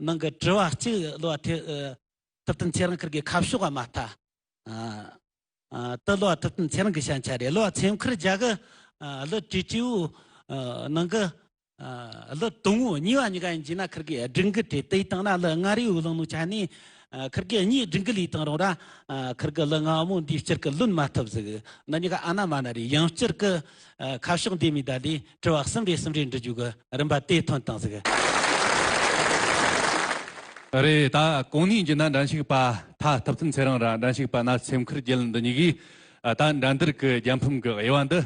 ནང་གི་དྲི་བ་གཅིག་གླུ་བ་ཐེ་ཨ། ཐུབ་བསྟན་ཚེ་རིང་ཁིར་གི་ཁ་ཕྱོགས་བ་མ་ཐ། ཨ། ཨ། དེ་གླུ་བ་ཐུབ་བསྟན་ཚེ་རིང་གི་ཞན་ཆ་རེད། གླུ་བ་ཚེམ་ཁིར་རྒྱ་གི། ཨ། གླུ་བྲིས་བྲིས་བོ། ཨ། ནང་གི། ཨ། གླུ་དང་བོ་གཉིས་པ་གཉིས་ཀ་ཡིན་གྱི་ན་ཁིར་གི་སྒྲིག་འགི་བྲིས་དེ་བཏང་ན་གླུ་ང་རེ་བོ་ལང་ནོ་ཆ་ནི། ཨ། ཁིར་གི་གཉིས་སྒྲིག་འགི་ལི་བཏང་རུང་ར། ཨ། ཁིར་གི་གླུ་ང་མོ་འདི་སྤྱིར་གི་ལོན་མ་ཐུབ་ཟིག་འདི་གཉིས་ཀ་ཨ་ན་མ་ན་རེད། ཡང་སྤྱིར་གི། ཨ། ཁ་ཕྱོགས་འདི་མི་ད་ལི་དྲི་བ་གསུམ་རེ་གསུམ་རེ་འདྲི་རྒྱུ་གི་རིམ་པ་དེ་ཐོན་བཏང་ཟིག་རེད། ད་གོང་ནས་ཡིན་གྱི་ན་འགྲན་ཞུགས་པ་ཐ་ཐུབ་བསྟན་ཚེ་རིང་ར་འགྲན་ཞུགས་པ་ན་ཚེམ་ཁིར་རྒྱལ་འདི་གཉིས་ཀྱིས། ཨ། ད་འགྲན་བསྡུར་གི་རྒྱལ་ཕམ་གི་དབྱེ་བ་འདི།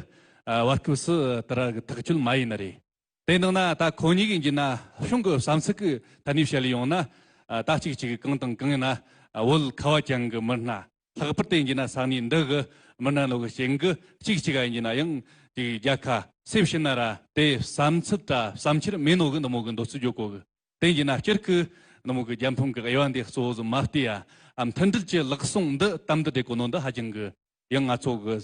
ཨ། བར་སྐབས་སུ་དེ་ར་གི་ཐག་གཅོད་མ་ཡིན་ནི་རེད། དེ་ནང་ན་ད་ཁོ་གཉིས་ཀྱིས་ཡིན་གྱི་ན་གཞུང་གི་བསམ་ཚུལ་གི་ཐད་ནས་བཤད་ལེ་ཡོང་ན། ཨ། ད་གཅིག་གཅིག་གང་དང་གང་ཡིན་ན། ཨ། བོད་ཁ་བ་ཅན་གི་མི་སྣ། ལྷག་པར་དུ་ཡིན་གྱི་ན་ས་གནས་འདི་གི་མི་སྣ་ནོ་གི་ཞེང་གི་གཅིག་གཅིག་ག་ཡིན་གྱི་ན་ཡང་ཅིག་རྒྱལ་ཁ་སེམས་ཤི་ན་ར་དེ་བསམ་ཚུལ་དྲ་བསམ་འཆར་མེད་ནོ་གི་འདི་མོ་གི་འདོད་ཚུལ་བརྗོད་གོ་གི། དེ་ཡིན་གྱི་ན་སྤྱིར་གི་འདི་མོ་གི་རྒྱལ་ཕམ་གི་དབྱེ་བ་འདི་གཙོ་བོ་ཟིག་མ་བལྟས་ཡ། ཨ། མཐུན་སྒྲིལ་གྱི་ལག་ཟུང་འདི་དམ་དུ་སྦྲེལ་གོ་ནོ་འདི་ཧ་ཅང་གི་ཡང་ང་ཚོ་གི་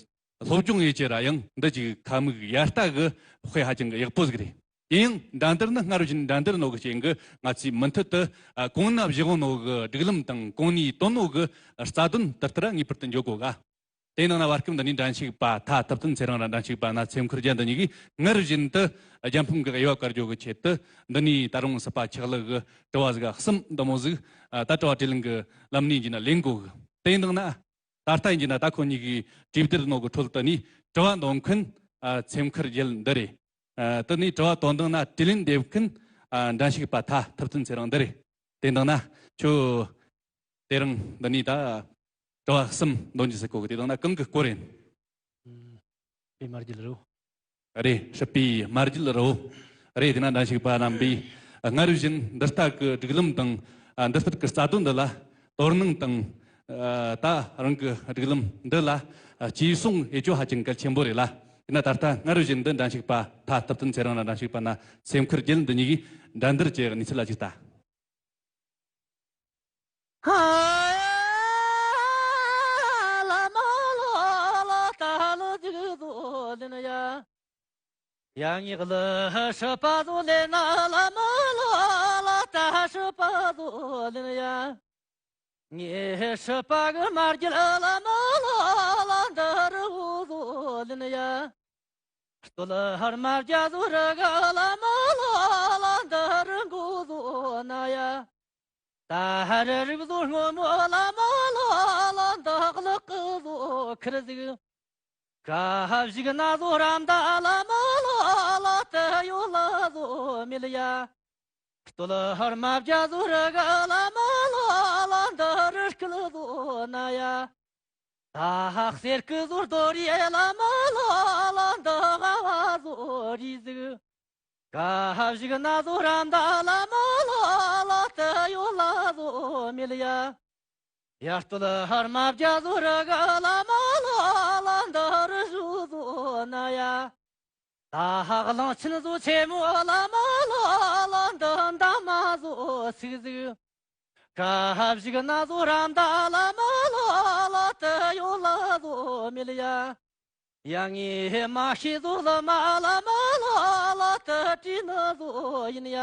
སློབ་སྦྱོང་ཡེ་ཅེ་ར་ཡང་འདི་ཅིག་ཁ་མིག་ཡར་ལྟ་གི་དཔེ་ཧ་ཅང་གི་ཡག་པོ་ཟིག་རེད། དེ་ཡང་འགྲན་བསྡུར་ནི་སྔར་བཞིན་འགྲན་བསྡུར་ནོ་གི་རྐྱེན་གི་ང་ཚོས་མུ་མཐུད་དུ། ཨ། གོང་ན་བཞག་ནོ་གི་སྒྲིག་ལམ་དང་གོང་ནས་བཏོན་ནོ་གི་རྩ་དོན་དེ་ལྟར་ངེས་པར་དུ་འཇོག་དགོས་ག་དེ་ནང་ན་བར་སྐབས་འདི་ནས་འགྲན་ཞུགས་པ་ཐ་ཐུབ་བསྟན་ཚེ་རིང་ར་འགྲན་ཞུགས་པ་ན་ཚེམ་ཁིར་རྒྱལ་འདི་གཉིས་ཀྱིས་སྔར་བཞིན་དུ་རྒྱལ་ཕམ་གི་དབྱེ་བ་བཀར་འཇོག་གི་ཆེད་དུ་འདི་ནས་ད་རུང་སྲིད་པ་ཆགས་ལུགས་གི་དྲི་བ་ཟིག་གསུམ་འདི་མོ་ཟིག་ཨ། ད་དྲི་བ་དྲིས་ལན་གི་ལམ་ནས་ཡིན་གྱི་ན་ལེན་དགོས་གི་དེ་ནང་ན། ད་ལྟ་ཡིན་གྱི་ན་ད་ཁོ་གཉིས་ཀྱིས་གྲོས་བསྡུར་ནོ་གི་ཁྲོད་དུ་ནས་དྲི་བ་འདོན་མཁན། ཨ། ཚེམ་ཁིར་རྒྱལ་འདི་རེད། ཨ། དེ་ནས་དྲི་བ་དོན་དག་ན་དྲིས་ལན་འདེབས་མཁན། ཨ། འགྲན་ཞུགས་པ་ཐ་ཐུབ་བསྟན་ཚེ་རིང་འདི་རེད། དེ་འདང་ན་ཁྱོད་དེ་རིང་འདི་ནས་ད་དྲི་བ་གསུམ་འདོན་རྒྱུ་ཟེར་གོ་གི་དེ་དང་ན་གང་གི་སྐོར་ཡིན། ཨུམ། པའི་མར་རྒྱུད་རོ། རེད། སྲིད་པའི་མར་རྒྱུད་རོ། རེད། དེ་ན་འགྲན་ཞུགས་པ་རྣམ་པས་སྔར་བཞིན་འདི་ལྟ་གི་སྒྲིག་ལམ་དང་། ཨ། འདི་ལྟར་གི་རྩ་དོན་འདི་ལ་དོ་སྣང་དང་། ཨ། ད་རང་གི་སྒྲིག་ལམ་འདི་ལ་ཨ། གཅེས་སྲུང་ཡེ་ཅོ་ཧ་ཅང་གལ་ཆེན་པོ་རེད་ལ། དེ་ན་ད་ལྟ་སྔར་བཞིན་འདི་འགྲན་ཞུགས་པ་ཐ་ཐུབ་བསྟན་ཚེ་རིང་ལ་འགྲན་ཞུགས་པ་ན་ཚེམ་ཁིར་རྒྱལ་འདི་གཉིས་ཀྱིས་འགྲན་བསྡུར་གྱི་གནས་ཚུལ་ལ་གཅིག་ལྟ། ཧ་ལ་མ་ལོ་ལ་ད་ལོ་ཅིག་བཟོ་ལེན་ཡ། ཡ་ངེས་ལ་ཧ་ཧྲི་པ་བཟོ་ལེན་ན་ལ་མ་ལོ་ལ་ད་ཧྲི་པ་བཟོ་ལེན་ཡ། ངེས་ཧྲི་པ་གི་མར་རྒྱུད་ལ་མ་ལོ་ལ་འདི་རི་བོ་བཟོ་ལེན་ཡ། སྟོད་ལ་ཧར་མ་རྒྱ་བཟོ་རི་ག་ལ་མ་ལོ་ལ་འདི་རི་མགོ་བཟོ་ན་ཡ། ད་ཧ་རི་རིག་བཟོ་སྔོན་མོ་ལ་མ་ལོ་ལ་འདི་གླག་གི་བཟོ་ཁིར་ཟིག་ཀ་ཧ་བཞུགས་ན་བཟོ་རམ་ད་ལ་མ་ལོ་ལ་དེ་ཡོད་ལ་བཟོ་མེད་ཡ། སྟོད་ལ་ཧར་མ་བརྒྱ་བཟོ་རི་ག་ལ་མ་ལོ་ལ་འདི་རི་སྐལ་བཟོ་ན་ཡ། ད་ཧ་གསེར་གི་བཟོ་རྡོ་རི་ལ་མ་ལོ་ལ་འདི་ཧ་བ་བཟོ་རི་ཟིག་ཀ་ཧ་བཞུགས་ན་བཟོ་རམ་ད་ལ་མ་ལོ་ལ་དེ་ཡོད་ལ་བཟོ་མེད་ཡ། ཡར་སྟོད་ལ་ཧར་མ་བརྒྱ་བཟོ་རི་ག་ལ་མ་ལོ་ལ་འདི་རི་ཞུ་བཟོ་ན་ཡ། ད་ཧ་གླང་ཆེན་བཟོ་ཆེན་མོ་ལ་མ་ལོ་ལ་འདི་འདབ་མ་བཟོ་ཚིག་ཟིག་ཀ་ཧ་བཞུགས་ན་བཟོ་རམ་ད་ལ་མ་ལོ་ལ་དེ་ཡོད་ལ་བཟོ་མེད་ཡ། ཡ་ངས་མ་ཤེས་བཟོ་ལ་མ་ལ་མ་ལ་ལ་ད་བྲིས་ནི་བཟོ་ཡིན་ཡ།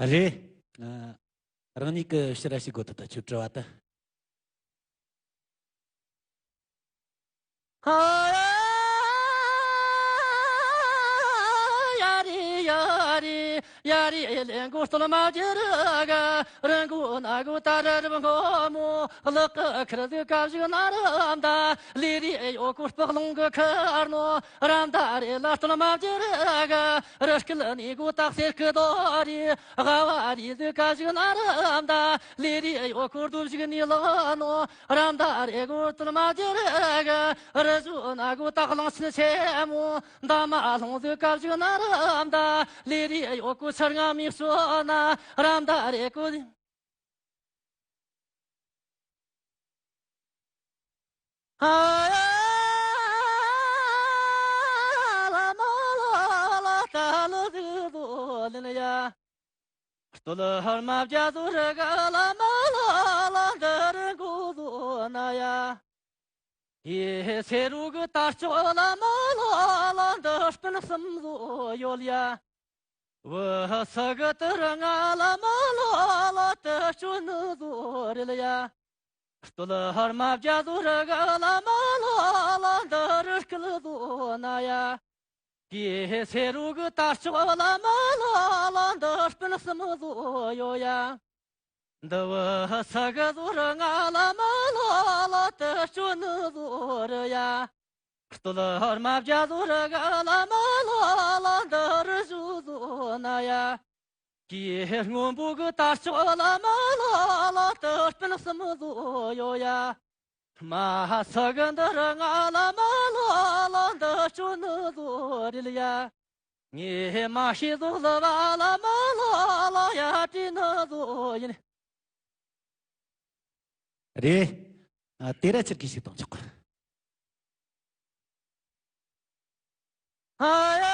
རེད། ཨ། རང་ཉིད་ཀྱི་ཕྱིར་ར་ཞིག་དགོས་ཐུབ་ད་ཁྱོད་བྲི་བ་ད། ཨ། ཡ་རེ་ཡ་རེ་ཡ་རེ་ལེན་གོ་སྟོད་མ་བརྒྱུད་ག་རི་མགོ་ན་གོ་ད་རི་རབ་སྔོན་མོ་ལག་གི་ཁར་ཟིག་ག་བཞུགས་ན་རམ་ད་ལི་རི་ཡོ་གོ་སྤག་ལུང་གི་ཁར་ནོ། ར་མདའ་རེ་ལ་སྟོད་མ་བརྒྱུད་ག་རི་སྐལ་ནི་གོ་ད་གསེར་གི་རྡོ་རེ། ལྷ་བ་རི་ཟིག་ག་བཞུགས་ན་རམ་ད་ལི་རི་ཡོ་གོ་རྡོ་བཞུགས་ནི་ལ་ནོ། ར་མདའ་རེ་གོ་སྟོད་མ་བརྒྱུད་ག་རི་བཞུགས་ན་གོ་ད་གླང་ཆེན་ཆེན་མོ། མདའ་མ་ལྷུང་ཟིག་ག་བཞུགས་ན་ར་མདའ་ལི་རི་ཡོ་གོ་ཆར་ང་མི་སོ་ན་ར་མདའ་རེ་གོ། ཨ་ཡ་ལ་མ་ལ་ལ་ད་ལ་ཟིག་བཟོ་ལེན་ཡ། སྟོད་ལ་ཧར་མ་བརྒྱ་བཟོ་ར་ག་ལ་མ་ལ་ལ་འདི་རུ་མགོ་བཟོ་ན་ཡ། ཡེ་སེ་རུ་གི་དར་ལྕོག་ལ་མ་ལ་ལ་འདི་སྤུན་གསུམ་བཟོ་ཡོད་ཡ། བུ་ས་གི་དུ་ར་ང་ལ་མ་ལ་ལ་དུ་སྤྱོད་ནི་བཟོ་རེད་ཡ། སྟོད་ལ་ཧར་མ་བརྒྱ་བཟོ་ར་ག་ལ་མ་ལ་ལ་འདི་རུ་སྐལ་བཟོ་ན་ཡ། ཡེ་སེ་རུ་གི་དར་ལྕོག་ལ་མ་ལ་ལ་འདི་སྤུན་གསུམ་བཟོ་ཡོད་ཡ། འདི་བུ་ས་གི་བཟོ་ར་ང་ལ་མ་ལ་ལ་དུ་སྤྱོད་ནི་བཟོ་རེད་ཡ། སྟོད་ལ་ཧར་མ་བརྒྱ་བཟོ་ར་ག་ལ་མ་ལ་ལ་འདི་རུ་བཟོ་བཟོ་ན་ཡ། ཀྱེ་སྔོན་པོ་གི་དར་ལྕོག་ལ་མ་ལ་ལ་དུ་སྤུན་གསུམ་བཟོ་ཡོད་ཡ། མ་ས་གི་འདི་རུ་ང་ལ་མ་ལ་ལ་འདི་སྤྱོད་ནི་བཟོ་རེད་ཡ། ངས་མ་ཤེས་བཟོ་ལ་བ་ལ་མ་ལ་ལ་ཡ་བྲིས་ནི་བཟོ་ཡིན། རེད། ཨ། དེ་ར་ཕྱིར་གི་ཞིག་གཏོང་ཆོག་གི། ཨ་ཡ་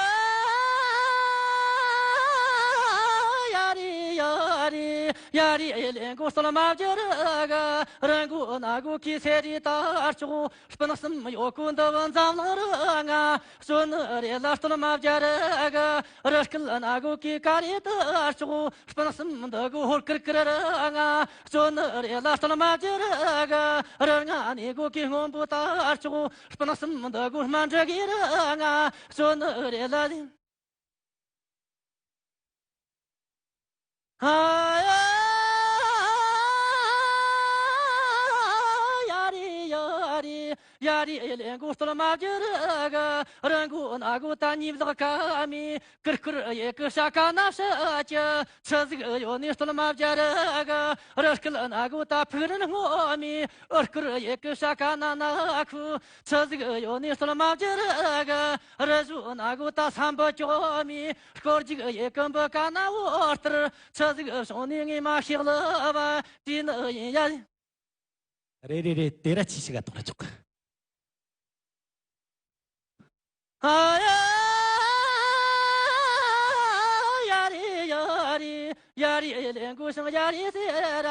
ཡ་རེ་ཡ་རེ་ཡ་རེ་ལེན་གོ་སྟོད་མ་བརྒྱུད་ག་རི་མགོ་ན་གོ་གི་སེ་རི་དར་ལྕོག་སྤུན་གསུམ་ཡོད་གོ་འདི་བུ་འཛམ་གླིང་རི་ང་སྤྱོད་ནི་རེད་ལ་སྟོད་མ་བརྒྱུད་ག་རི་སྐལ་ན་གོ་གི་ཀ་རེ་དར་ལྕོག་སྤུན་གསུམ་འདི་གོ་ཧོར་ཀིར་ཀིར་རི་ང་སྤྱོད་ནི་རེད་ལ་སྟོད་མ་བརྒྱུད་ག་རི་ང་ནི་གོ་གི་སྔོན་པོ་དར་ལྕོག་སྤུན་གསུམ་འདི་གོ་སྨན་འབྲུ་གི་རི་ང་སྤྱོད་ནི་རེད་ལ། ཨ་ཡ་ཡ་རེ་ཡ་རེ་ཡ་རེ་ལེན་གོ་སྟོད་མ་བརྒྱུད་ག་རི་མགོ་ན་གོ་ད་གཉིས་ལག་ཀ་མེ། ཀིར་ཀིར་ཡེ་གི་ཤ་ཀ་ན་ཤ་ཅི་ཆི་ཟིག་ཡོད་ནི་སྟོད་མ་བརྒྱུད་ག་རི་སྐལ་ན་གོ་ད་ཕུག་རོན་སྔོ་མེ། ཨུར་ཀིར་ཡེ་གི་ཤ་ཀ་ན་ན་ཁུ་ཆི་ཟིག་ཡོད་ནི་སྟོད་མ་བརྒྱུད་ག་རི་བཞུགས་ན་གོ་ད་སམ་བུ་ཅོག་མེ། སྐོར་རྒྱུག་ཡེ་གི་འབུ་ཀ་ན་བོ་ལྟར་ཆི་ཟིག་བྱུང་ནི་ངས་མ་ཤེས་ལ་བ་དེ་ནི་ཡིན་ཡ། རེད་རེད་རེད། དེ་ར་ཆི་ཞིག་ག་གཏོང་ར་ཆོག་གི། ཨ་ཡ་ཡ་རེ་ཡ་རེ་ཡ་རེ་ལེན་གོ་ཤིང་ཡ་རེ་ཟེར་ར་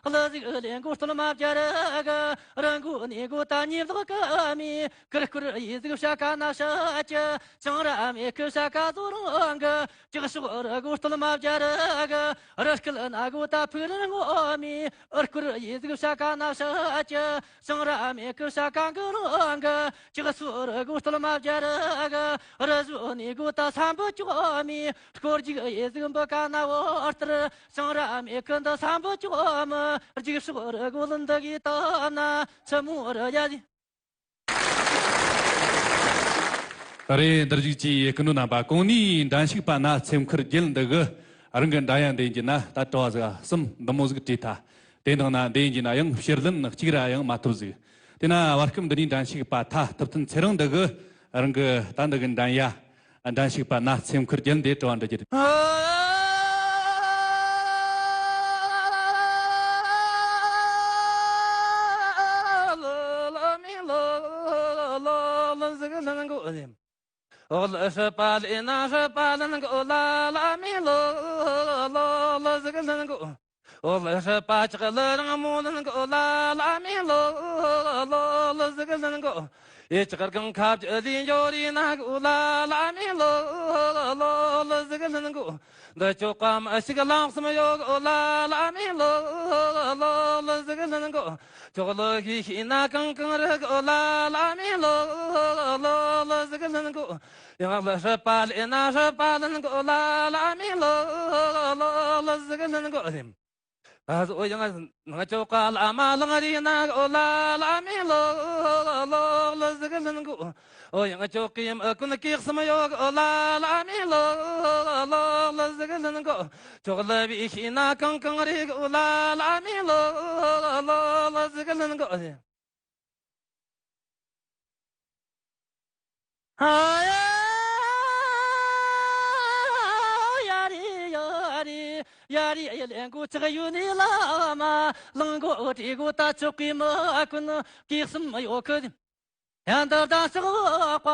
ལ་ཟིག་ལེན་གོ་སྟོད་མ་བརྒྱུད་ག་རི་མགོ་ནི་གོ་ད་གཉིས་ལག་ཀ་མེ། ཀིར་ཀིར་ཡེ་ཟིག་ཤ་ཀ་ན་ཤ་ཅི་ཅང་ར་མེ་གི་ཤ་ཀ་ཟོ་རང་གི་ཅིག་ཤོག་རི་གོ་སྟོད་མ་བརྒྱུད་ག་རི་སྐལ་ན་གོ་ད་ཕུག་རོན་སྔོ་མེ། ཨུར་ཀིར་ཡེ་ཟིག་ཤ་ཀ་ན་ཤ་ཅི་ཅང་ར་མེ་གི་ཤ་ཀ་གི་རང་གི་ཅིག་སུ་རི་གོ་སྟོད་མ་བརྒྱུད་ག་རི་བཞུགས་ནི་གོ་ད་སམ་བུ་ཅོག་མེ། སྐོར་རྒྱུག་ཡེ་ཟིག་འབུ་ཀ་ན་བོ་ལྟར་ཅང་ར་མེ་གི་འདི་སམ་བུ་ཅོག་མེ། རྒྱུག་ཤོག་རི་གོ་ལུན་འདི་གི་ད་ན་ཆི་མོ་རི་ཡ་ཟིག་ད་རེས་འདིར་བཞུགས་ཀྱི་སྐུ་མགྲོན་རྣམ་པ་གོང་ནས་འགྲན་ཞུགས་པ་ན་ཚེམ་ཁུར་རྒྱལ་འདི་གི་རང་གི་འགྲན་ཡ་འདེན་གྱི་ན་ད་དྲི་བ་ཟིག་གསུམ་འདི་མོ་ཟིག་དྲིས་ཐལ། དེ་དང་ན་འདེན་གྱི་ན་ཡང་ཕྱིར་ལན་གཅིག་ར་ཡང་མ་ཐོབ་ཟིག་དེ་ན་བར་སྐབས་འདི་ནས་འགྲན་ཞུགས་པ་ཐ་ཐུབ་བསྟན་ཚེ་རིང་འདི་གི་རང་གི་ད་འདི་གི་འགྲན་ཡ་འགྲན་ཞུགས་པ་ན་ཚེམ་ཁུར་རྒྱལ་འདི་དྲི་བ་འདྲི་རྒྱུ་རེད། ཨོ་ལ་ཧྲི་པ་ཅག་ལི་རང་མོ་ལན་གོ་ལ་ལ་མི་ལོ་ལོ་ལ་ཟིག་ལན་གོ། ཨེ་ཅག་གང་ཁ་བཅུ་ལི་འཇོ་རི་ན་གོ་ལ་ལ་མི་ལོ་ལོ་ལ་ཟིག་ལན་གོ། འདི་ཅོག་ཀ་མ་ཞིག་ལམ་སམ་ཡོ་གོ་ལ་ལ་མི་ལོ་ལོ་ལ་ཟིག་ལན་གོ། ཅོག་ལོ་ཧི་ཤི་ན་གང་གང་རི་གོ་ལ་ལ་མི་ལོ་ལོ་ལ་ཟིག་ལན་གོ། ཡང་ལ་ཧྲི་པ་ལི་ན་ཧྲི་པ་ལན་གོ་ལ་ལ་མི་ལོ་ལོ་ལ་ཟིག་ལན་གོ། ཨ་ཟོ་ཡང་ང་ཅོག་ག་ལ་མ་ལང་རི་ན་གོ་ལ་ལ་མི་ལོ་ལོ་ལ་ཟིག་ལན་གོ། ཨོ་ཡང་ཅོག་གི་མ་ཀུན་ཀིག་སམ་ཡོ་གོ་ལ་ལ་མི་ལོ་ལོ་ལ་ཟིག་ལན་གོ། ཅོག་ལ་བི་ཤི་ན་གང་གང་རི་གོ་ལ་ལ་མི་ལོ་ལོ་ལ་ཟིག་ལན་གོ། ཨ་ཡ་ཡ་རི་ཡ་རི་ཡ་རི་ཡ་ལེན་གོ་ཅག་ཡུ་ནི་ལ་མ་ལང་གོ་དྲི་གོ་ད་ཅོག་གི་མ་ཀུན་ཀིག་སམ་ཡོ་གོ། ཡང་འདི་དང་ཕྱག་པ་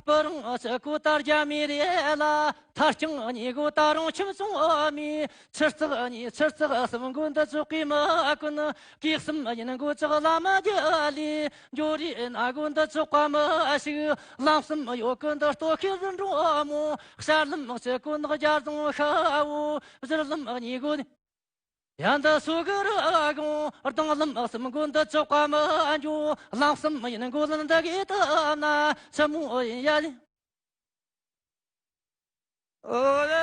སྤུ་རིང་ཕྱི་གོ་ད་རྒྱ་མི་རེ་ལ་ཐར་རྐྱང་གཉིས་གོ་ད་རུང་ཁྱིམ་སོང་མི་ཆུ་རྩག་གཉིས་ཆུ་རྩག་གསུམ་གོ་འདི་ཅོག་གི་མ་ཀུན་ཀིག་གསུམ་ཡིན་གོ་ཅག་ལ་མ་རྒྱ་ལི་འགྱོ་རི་ན་གོ་འདི་ཅོག་པ་མ་ཞིག་ལམ་གསུམ་ཡོ་གོ་འདི་ལྟོ་ཁེ་རི་འགྲོ་མོ་ཤར་ལམ་ཕྱི་གོ་ནག་རྒྱ་རྫོང་ཤ་བོ་ཟུར་ལམ་གཉིས་གོ། ཡང་འདི་སུ་གི་རི་གོང་རྡང་ལམ་གསུམ་གོ་འདི་ཅོག་པ་མ་འགྱོ་ལམ་གསུམ་ཡིན་གོ་ལ་འདི་གི་ད་ན་ཆི་མོ་ཡིན་ཡ་ལི། ཨོ་ལ་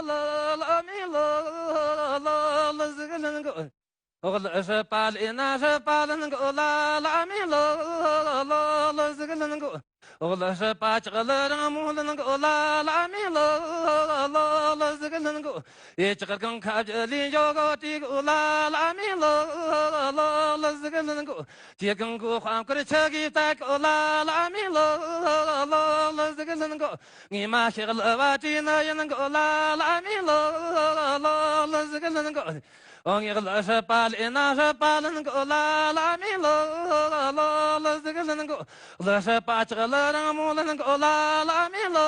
ལ་ལ་མི་ལ་ལ་ལ་ཟིག་ལན་གོ། ཨོ་ལ་ཧྲི་པ་ལི་ན་ཧྲི་པ་ལན་གོ་ལ་ལ་མི་ལོ་ལོ་ལ་ཟིག་ལན་གོ། ཨོ་ལ་ཧྲི་པ་ཅག་ལི་རང་མོ་ལན་གོ་ལ་ལ་མི་ལོ་ལོ་ལ་ཟིག་ལན་གོ། ཨེ་ཅག་གང་ཁ་བཅུ་ལི་འཇོ་གོ་དྲི་གོ་ལ་ལ་མི་ལོ་ལོ་ལ་ཟིག་ལན་གོ། ཅི་གང་གོ་ཧམ་ཀར་ཆ་གི་ད་གོ་ལ་ལ་མི་ལོ་ལོ་ལ་ཟིག་ལན་གོ། ངི་མ་ཤེག་ལ་བ་ཏི་ན་ཡིན་གོ་ལ་ལ་མི་ལོ་ལོ་ལ་ཟིག་ལན་གོ། ཨོ་ངི་ལ་ཧྲི་པ་ལི་ན་ཧྲི་པ་ལན་གོ་ལ་ལ་མི་ལོ་ལོ་ལ་ཟིག་ལན་གོ། ལ་ཧྲི་པ་ཅག་ལི་རང་མོ་ལན་གོ་ལ་ལ་མི་ལོ་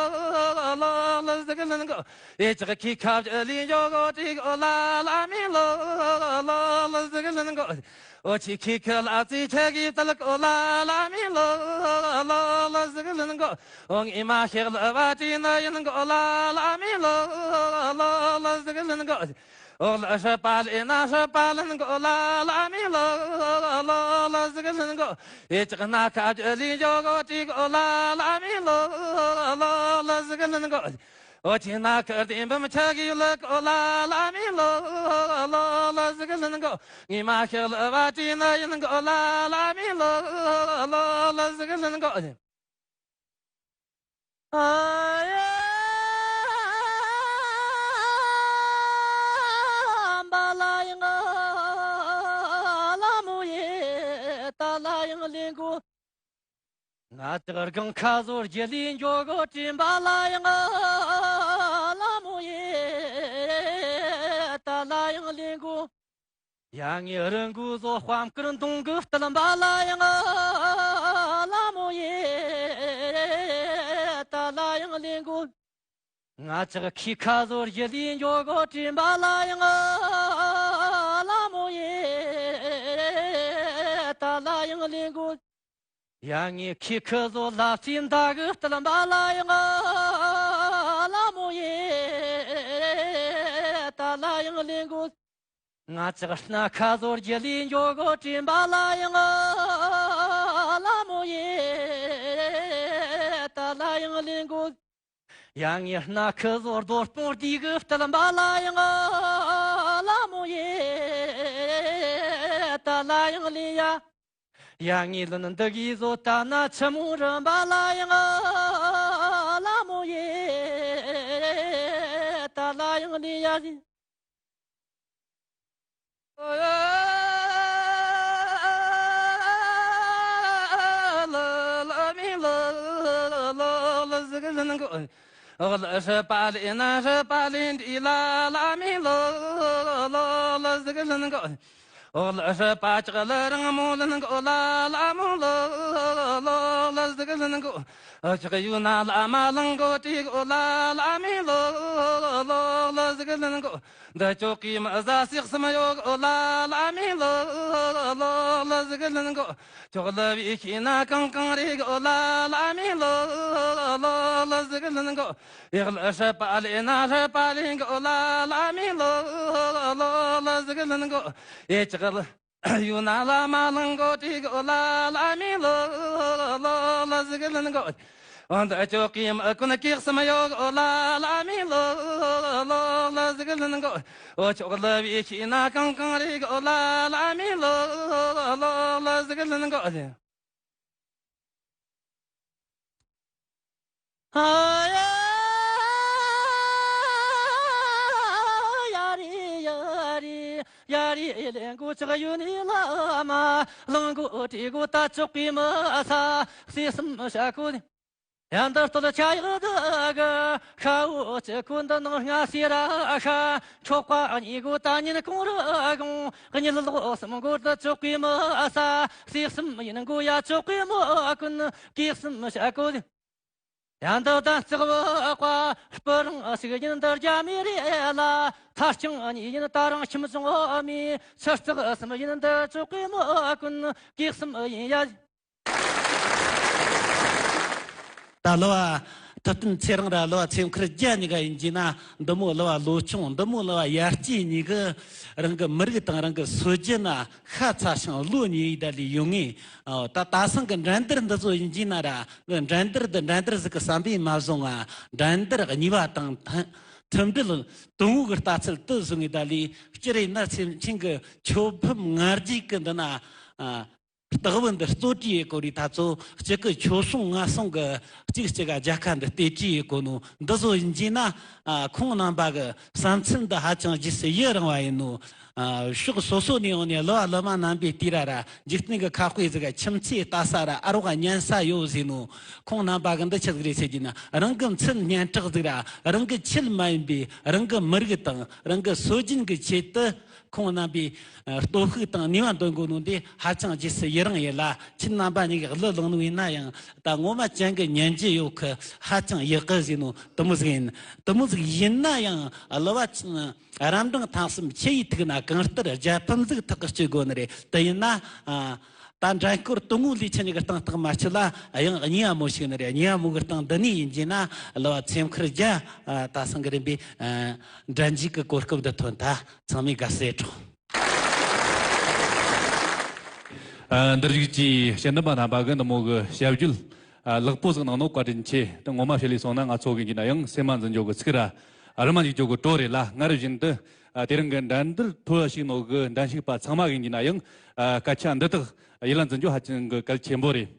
ལོ་ལ་ཟིག་ལན་གོ། ཨེ་ཅག་ཁི་ཁ་བཅུ་ལི་འཇོ་གོ་དྲི་གོ་ལ་ལ་མི་ལོ་ལོ་ལ་ཟིག་ལན་གོ། ཨོ་ཆི་ཁི་ཁི་ལ་ཙི་ཆ་གི་ད་ལ་གོ་ལ་ལ་མི་ལོ་ལོ་ལ་ཟིག་ལན་གོ། ཨོ་ངི་མ་ཤེག་ལ་བ་ཏི་ན་ཡིན་གོ་ལ་ལ་མི་ལོ་ལོ་ལ་ཟིག་ལན་གོ། ཨོ་ལ་ཧྲི་པ་ལི་ན་ཧྲི་པ་ལན་གོ་ལ་ལ་མི་ལོ་ལོ་ལ་ཟིག་ལན་གོ། ཨེ་ཅག་ན་ཁ་བཅུ་ལི་འཇོ་གོ་དྲི་གོ་ལ་ལ་མི་ལོ་ལོ་ལ་ཟིག་ལན་གོ། ཨོ་ཅི་ན་ཁ་དེ་འབུམ་ཆ་གི་ལ་གོ་ལ་ལ་མི་ལོ་ལོ་ལ་ཟིག་ལན་གོ། ངི་མ་ཤེག་ལ་བ་ཏི་ན་ཡིན་གོ་ལ་ལ་མི་ལོ་ལོ་ལ་ཟིག་ལན་གོ། ཨ་ཡ་བ་ལ་ཡང་ལ་མོ་ཡེ་ད་ལ་ཡང་ལེན་གོ། ང་དག་རྒང་ཁ་ཟོར་རྒྱུ་ལི་འཇོ་གོ་དྲིན་པ་ལ་ཡང་ལ་མོ་ཡེ་ད་ལ་ཡང་ལེན་གོ། ཡ་ངའི་རི་མགོ་ཟོ་དཔའ་མཁར་མདུང་གི་སྟལ་པ་ལ་ཡང་ལ་མོ་ཡེ་ད་ལ་ཡང་ལེན་གོ། ང་ཅག་ཁི་ཁ་ཟོར་རྒྱུ་ལི་འཇོ་གོ་དྲིན་པ་ལ་ཡང་ལ་མོ་ཡེ་ད་ལ་ཡང་ལེན་གོ། ཡ་ངའི་ཁི་ཁི་ཟོ་ལ་སི་མདའ་གི་སྟལ་པ་ལ་ཡང་ལ་མོ་ཡེ་ད་ལ་ཡང་ལེན་གོ། ང་ཅག་སྣ་ཁ་ཟོར་རྒྱུ་ལི་འཇོ་གོ་དྲིན་པ་ལ་ཡང་ལ་མོ་ཡེ་ད་ལ་ཡང་ལེན་གོ། ཡ་ངའི་སྣ་ཁ་ཟོར་རྡོ་སྤུངས་རྡི་གི་སྟལ་པ་ལ་ཡང་ལ་མོ་ཡེ་ད་ལ་ཡང་ལེན་ཡ། ཡ་ངའི་ལན་འདི་གི་ཟོ་ད་ན་ཆི་མོ་རིན་པ་ལ་ཡང་ལ་མོ་ཡེ་ད་ལ་ཡང་ལེན་ཡ། འོག་ལ་སྲིད་པ་ལྕགས་ལ་རིང་མོ་ལེན་གོ་ལ་ལ་མོ་ལོ་ལོ་ལ་ཟིག་ལེན་གོ། ལྕགས་ཡུལ་ན་ལ་མ་ལང་གོ་དྲི་གོ་ལ་ལ་མི་ལོ་ལོ་ལ་ཟིག་ལེན་གོ། འདི་ཅོག་གི་མི་ཟ་སིག་སམ་ཡོ་གོ་ལ་ལ་མི་ལོ་ལོ་ལ་ཟིག་ལེན་གོ། ཅོག་ལ་བི་ཤི་ན་གང་གང་རེ་གོ་ལ་ལ་མི་ལོ་ལོ་ལ་ཟིག་ལེན་གོ། ཡག་ལ་ཧྲ་པ་ལེ་ན་ཧྲ་པ་ལེ་གོ་ལ་ལ་མི་ལོ་ལོ་ལ་ཟིག་ལེན་གོ། ཡེ་ཅག་ལ་ཡུ་ན་ལ་མ་ལང་གོ་ཏི་གོ་ལ་ལ་མི་ལོ་ལོ་ལ་ཟིག་ལེན་གོ། འོན་ཏེ་ཅོ་ཀི་མ་ཀུན་ཀིག་སམ་ཡོ་གོ་ལ་ལ་མི་ལོ་ལོ་ལ་ཟིག་ལེན་གོ། འོ་ཅོག་ལ་བི་ཤི་ན་གང་གང་རེ་གོ་ལ་ལ་མི་ལོ་ལོ་ལ་ཟིག་ལེན་གོ། ཨ་ཡ་ཡ་རི་ཡ་རི་ཡ་རི་ལེན་གོ་ཅག་ཡུ་ནི་ལ་མ་ལང་གོ་ཏི་གོ་ད་ཅོག་གི་མ་ས་སི་སམ་ཤ་གོ་ནི། ཡང་འདི་ལྟར་ཆ་ཡག་འདི་གི་ཤ་བོ་ཅི་ཁོ་འདི་ནང་སྔ་སེ་ར་ཤ་འཕྲོག་པ་གཉིས་གོ་ད་ཉིན་གུང་རུ་གུང་གཉིད་ལོག་གསུམ་གོ་འདི་ཅོག་གི་མི་ས་སི་སམ་ཡིན་གོ་ཡ་ཅོག་གི་མི་ཀུན་གིས་སམ་བྱ་གོ། ཡང་འདི་ད་རྩག་བུ་ཀ་སྤུ་རང་ཞིག་ཡིན་འདི་རྒྱ་མི་རེ་ལ་ཐར་ཆང་གཉིས་ཡིན་ད་རང་ཁྱིམ་ཚང་མི་ཆུ་རྩག་གསུམ་ཡིན་འདི་ཅོག་གི་མི་ཀུན་གིས་སམ་ཡིན་ཡ། ད་གླུ་བ་ཐུབ་བསྟན་ཚེ་རིང་ར་གླུ་བ་ཚེ་མཁར་རྒྱ་གཉིས་ཀ་ཡིན་གྱི་ན། འདི་མོ་གླུ་བ་ལོ་ཆུང་འདི་མོ་གླུ་བ་ཡར་སྐྱེས་གཉིས་ཀྱི་རང་གི་མི་རིགས་དང་རང་གི་སྲོལ་རྒྱུན་ན་ཤ་ཚ་ཞིང་བློ་ཉེ་བའི་ད་ལས་ཡོད་ངེས། ཨོ། ད་ད་སང་གི་འགྲན་བསྡུར་འདི་ཚོ་ཡིན་གྱི་ན་ར། འགྲན་བསྡུར་འདི་འགྲན་བསྡུར་ཟིག་གི་བསམ་པས་མ་བཟུང་ང་། འགྲན་བསྡུར་གཉིས་པ་དང་མཐུན་མཐུན་སྒྲིལ་དོན་དངོས་ཀྱི་ལྟ་ཚུལ་དུ་བཟུང་ངེས་ད་ལས་སྤྱིར་ཡིན་ན་སེམས་ཅན་གྱི་ཆོད་ཕམ་ང་རྒྱལ་གྱི་འདི་ན། ཨ། རྟགས་བུ་འདི་རྩོད་བྲིས་ཡེ་གོ་རི་ད་ཚོ་གཅིག་གི་ཆོད་སོང་ང་སོང་གི་གཅིག་གཅིག་ག་རྒྱལ་ཁ་འདི་རྟེན་བྲིས་ཡེ་གོ་ནོ་འདི་ཚོ་ཡིན་གྱི་ན། ཨ། ཁོང་རྣམ་པ་གི་བསམ་ཚུལ་འདི་ཧ་ཅང་རྗེས་སུ་ཡི་རང་བ་ཡིན་ནོ། ཨ། ཕྱོགས་སོ་སོ་ནས་ཡོང་ནས་གླུ་བ་གླུ་མ་རྣམ་པའི་དུས་ར་ར་འཇིག་རྟེན་གི་ཁ་དཔེ་ཟིག་ག་ཁྱིམ་མཚེས་ལྟ་ས་ར་ཨ་རོགས་ཉན་ས་ཡོད་ཟེར་ནོ། ཁོང་རྣམ་པ་གི་འདི་ཆི་ཟིག་རེད་ཟེར་གྱི་ན་རང་གི་མཚན་སྙན་གྲགས་ཟིག་ར་རང་གི་ཆེད་མ་ཡིན་པའི་རང་གི་མི་རིགས་དང་རང་གི་སྲོལ་རྒྱུན་གི་ཆེད་དུ། ཁོང་རྣམ་པའི་སྟོབས་ཤུགས་དང་ནུས་པ་འདོན་དགོས་ནོ་འདི་ཧ་ཅང་རྗེས་སུ་ཡི་རང་ཡིན་ལ། ཁྱེད་རྣམ་པ་གཉིས་ཀྱི་གླུ་བླངས་ནོ་ཡིན་ན་ཡང་ད་ངོ་མ་ཅན་གི་ཉན་རྒྱུ་ཡོད་གི། ཧ་ཅང་ཡག་གི་ཟེར་ནོ་དུ་མོ་ཟིག་ཡིན། དུ་མོ་ཟིག་ཡིན་ན་ཡང་གླུ་བ་རབ་འབྲིང་ཐང་གསུམ་ཆུ་ཡི་ཐིག་ན་གང་ལྟར་རྒྱལ་ཕམ་ཟིག་ཐག་གི་གཅོད་དགོས་ནི་རེད། དེ་ཡིན་ན། ད་འགྲན་སྐོར་དུ་ངོ་ལས་ཆེ་ཉིད་ཀྱི་སྟེང་ཐག་མ་ཆུད་ལ་ཡང་གཉིས་པ་མོ་ཞིག་ནི་རེད། གཉིས་པ་མོ་གི་སྟེང་འདི་ནས་ཡིན་གྱི་ན་གླུ་བ་ཚེ་མཁར་རྒྱ་ད་སང་གི་རིམ་པའི་འགྲན་རྒྱུགས་ཀྱི་གོ་སྐབས་འདི་ཐོན་ཐལ། ཚང་མས་དགའ་བསུ་ཡེ་རོགས། ཨ། འདིར་བཞུགས་ཀྱི་དཔྱད་འདེམས་པ་རྣམ་པ་གིས་འདི་མོ་གི་ཞབས་ཞུ་ལེགས་པོ་ཟིག་གནང་ནོ་བཀའ་དྲིན་ཆེ། དེ་ངོ་མ་བཤད་ལས་སོང་ན་ང་ཚོ་གི་ཡིན་གྱི་ན་ཡང་སེམས་མ་འཛིན་འཇོག་གི་ཚིག་ར་རི་མ་འཇིག་འཇོག་གི་བྲོ་རེད་ལ། སྔར་བཞིན་དུ་ཨ་དེ་རིང་གི་འགྲན་བསྡུར་ཐོ་ཞུགས་ནོ་གི་འགྲན་ཞུགས་པ་ཚང་མ་གི་ཡིན་གྱི་ན་ཡང་ཨ་སྐད་ཆ་འདི་དག་ཡིད་ལ་འཛིན་རྒྱུ་ཧ་ཅང་གི་གལ་ཆེན་པོ་རེད།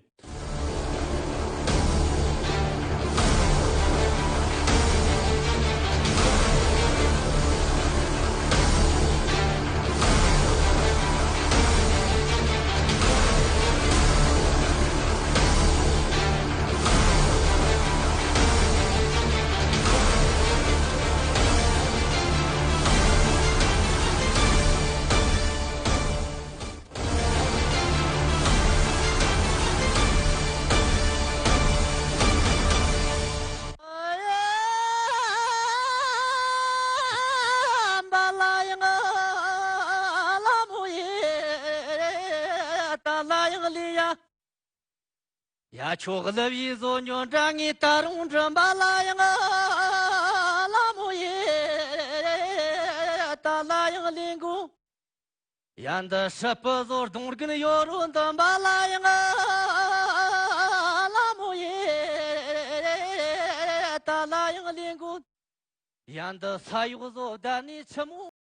ཡ་ཆོག་ལབ་ཡི་བཟོ་ཉོ་འདྲ་ངས་ད་རུང་འགྲིམ་པ་ལ་ཡང་ལ་མོ་ཡེ་ད་ལ་ཡང་ལེན་གོ། ཡ་འདི་ཧྲི་པི་བཟོ་གདོང་རྒན་ཡོད་རུ་འདིམ་པ་ལ་ཡང་ལ་མོ་ཡེ་ད་ལ་ཡང་ལེན་གོ། ཡ་འདི་ས་ཡོག་བཟོ་ད་ནི་ཆི་མོ།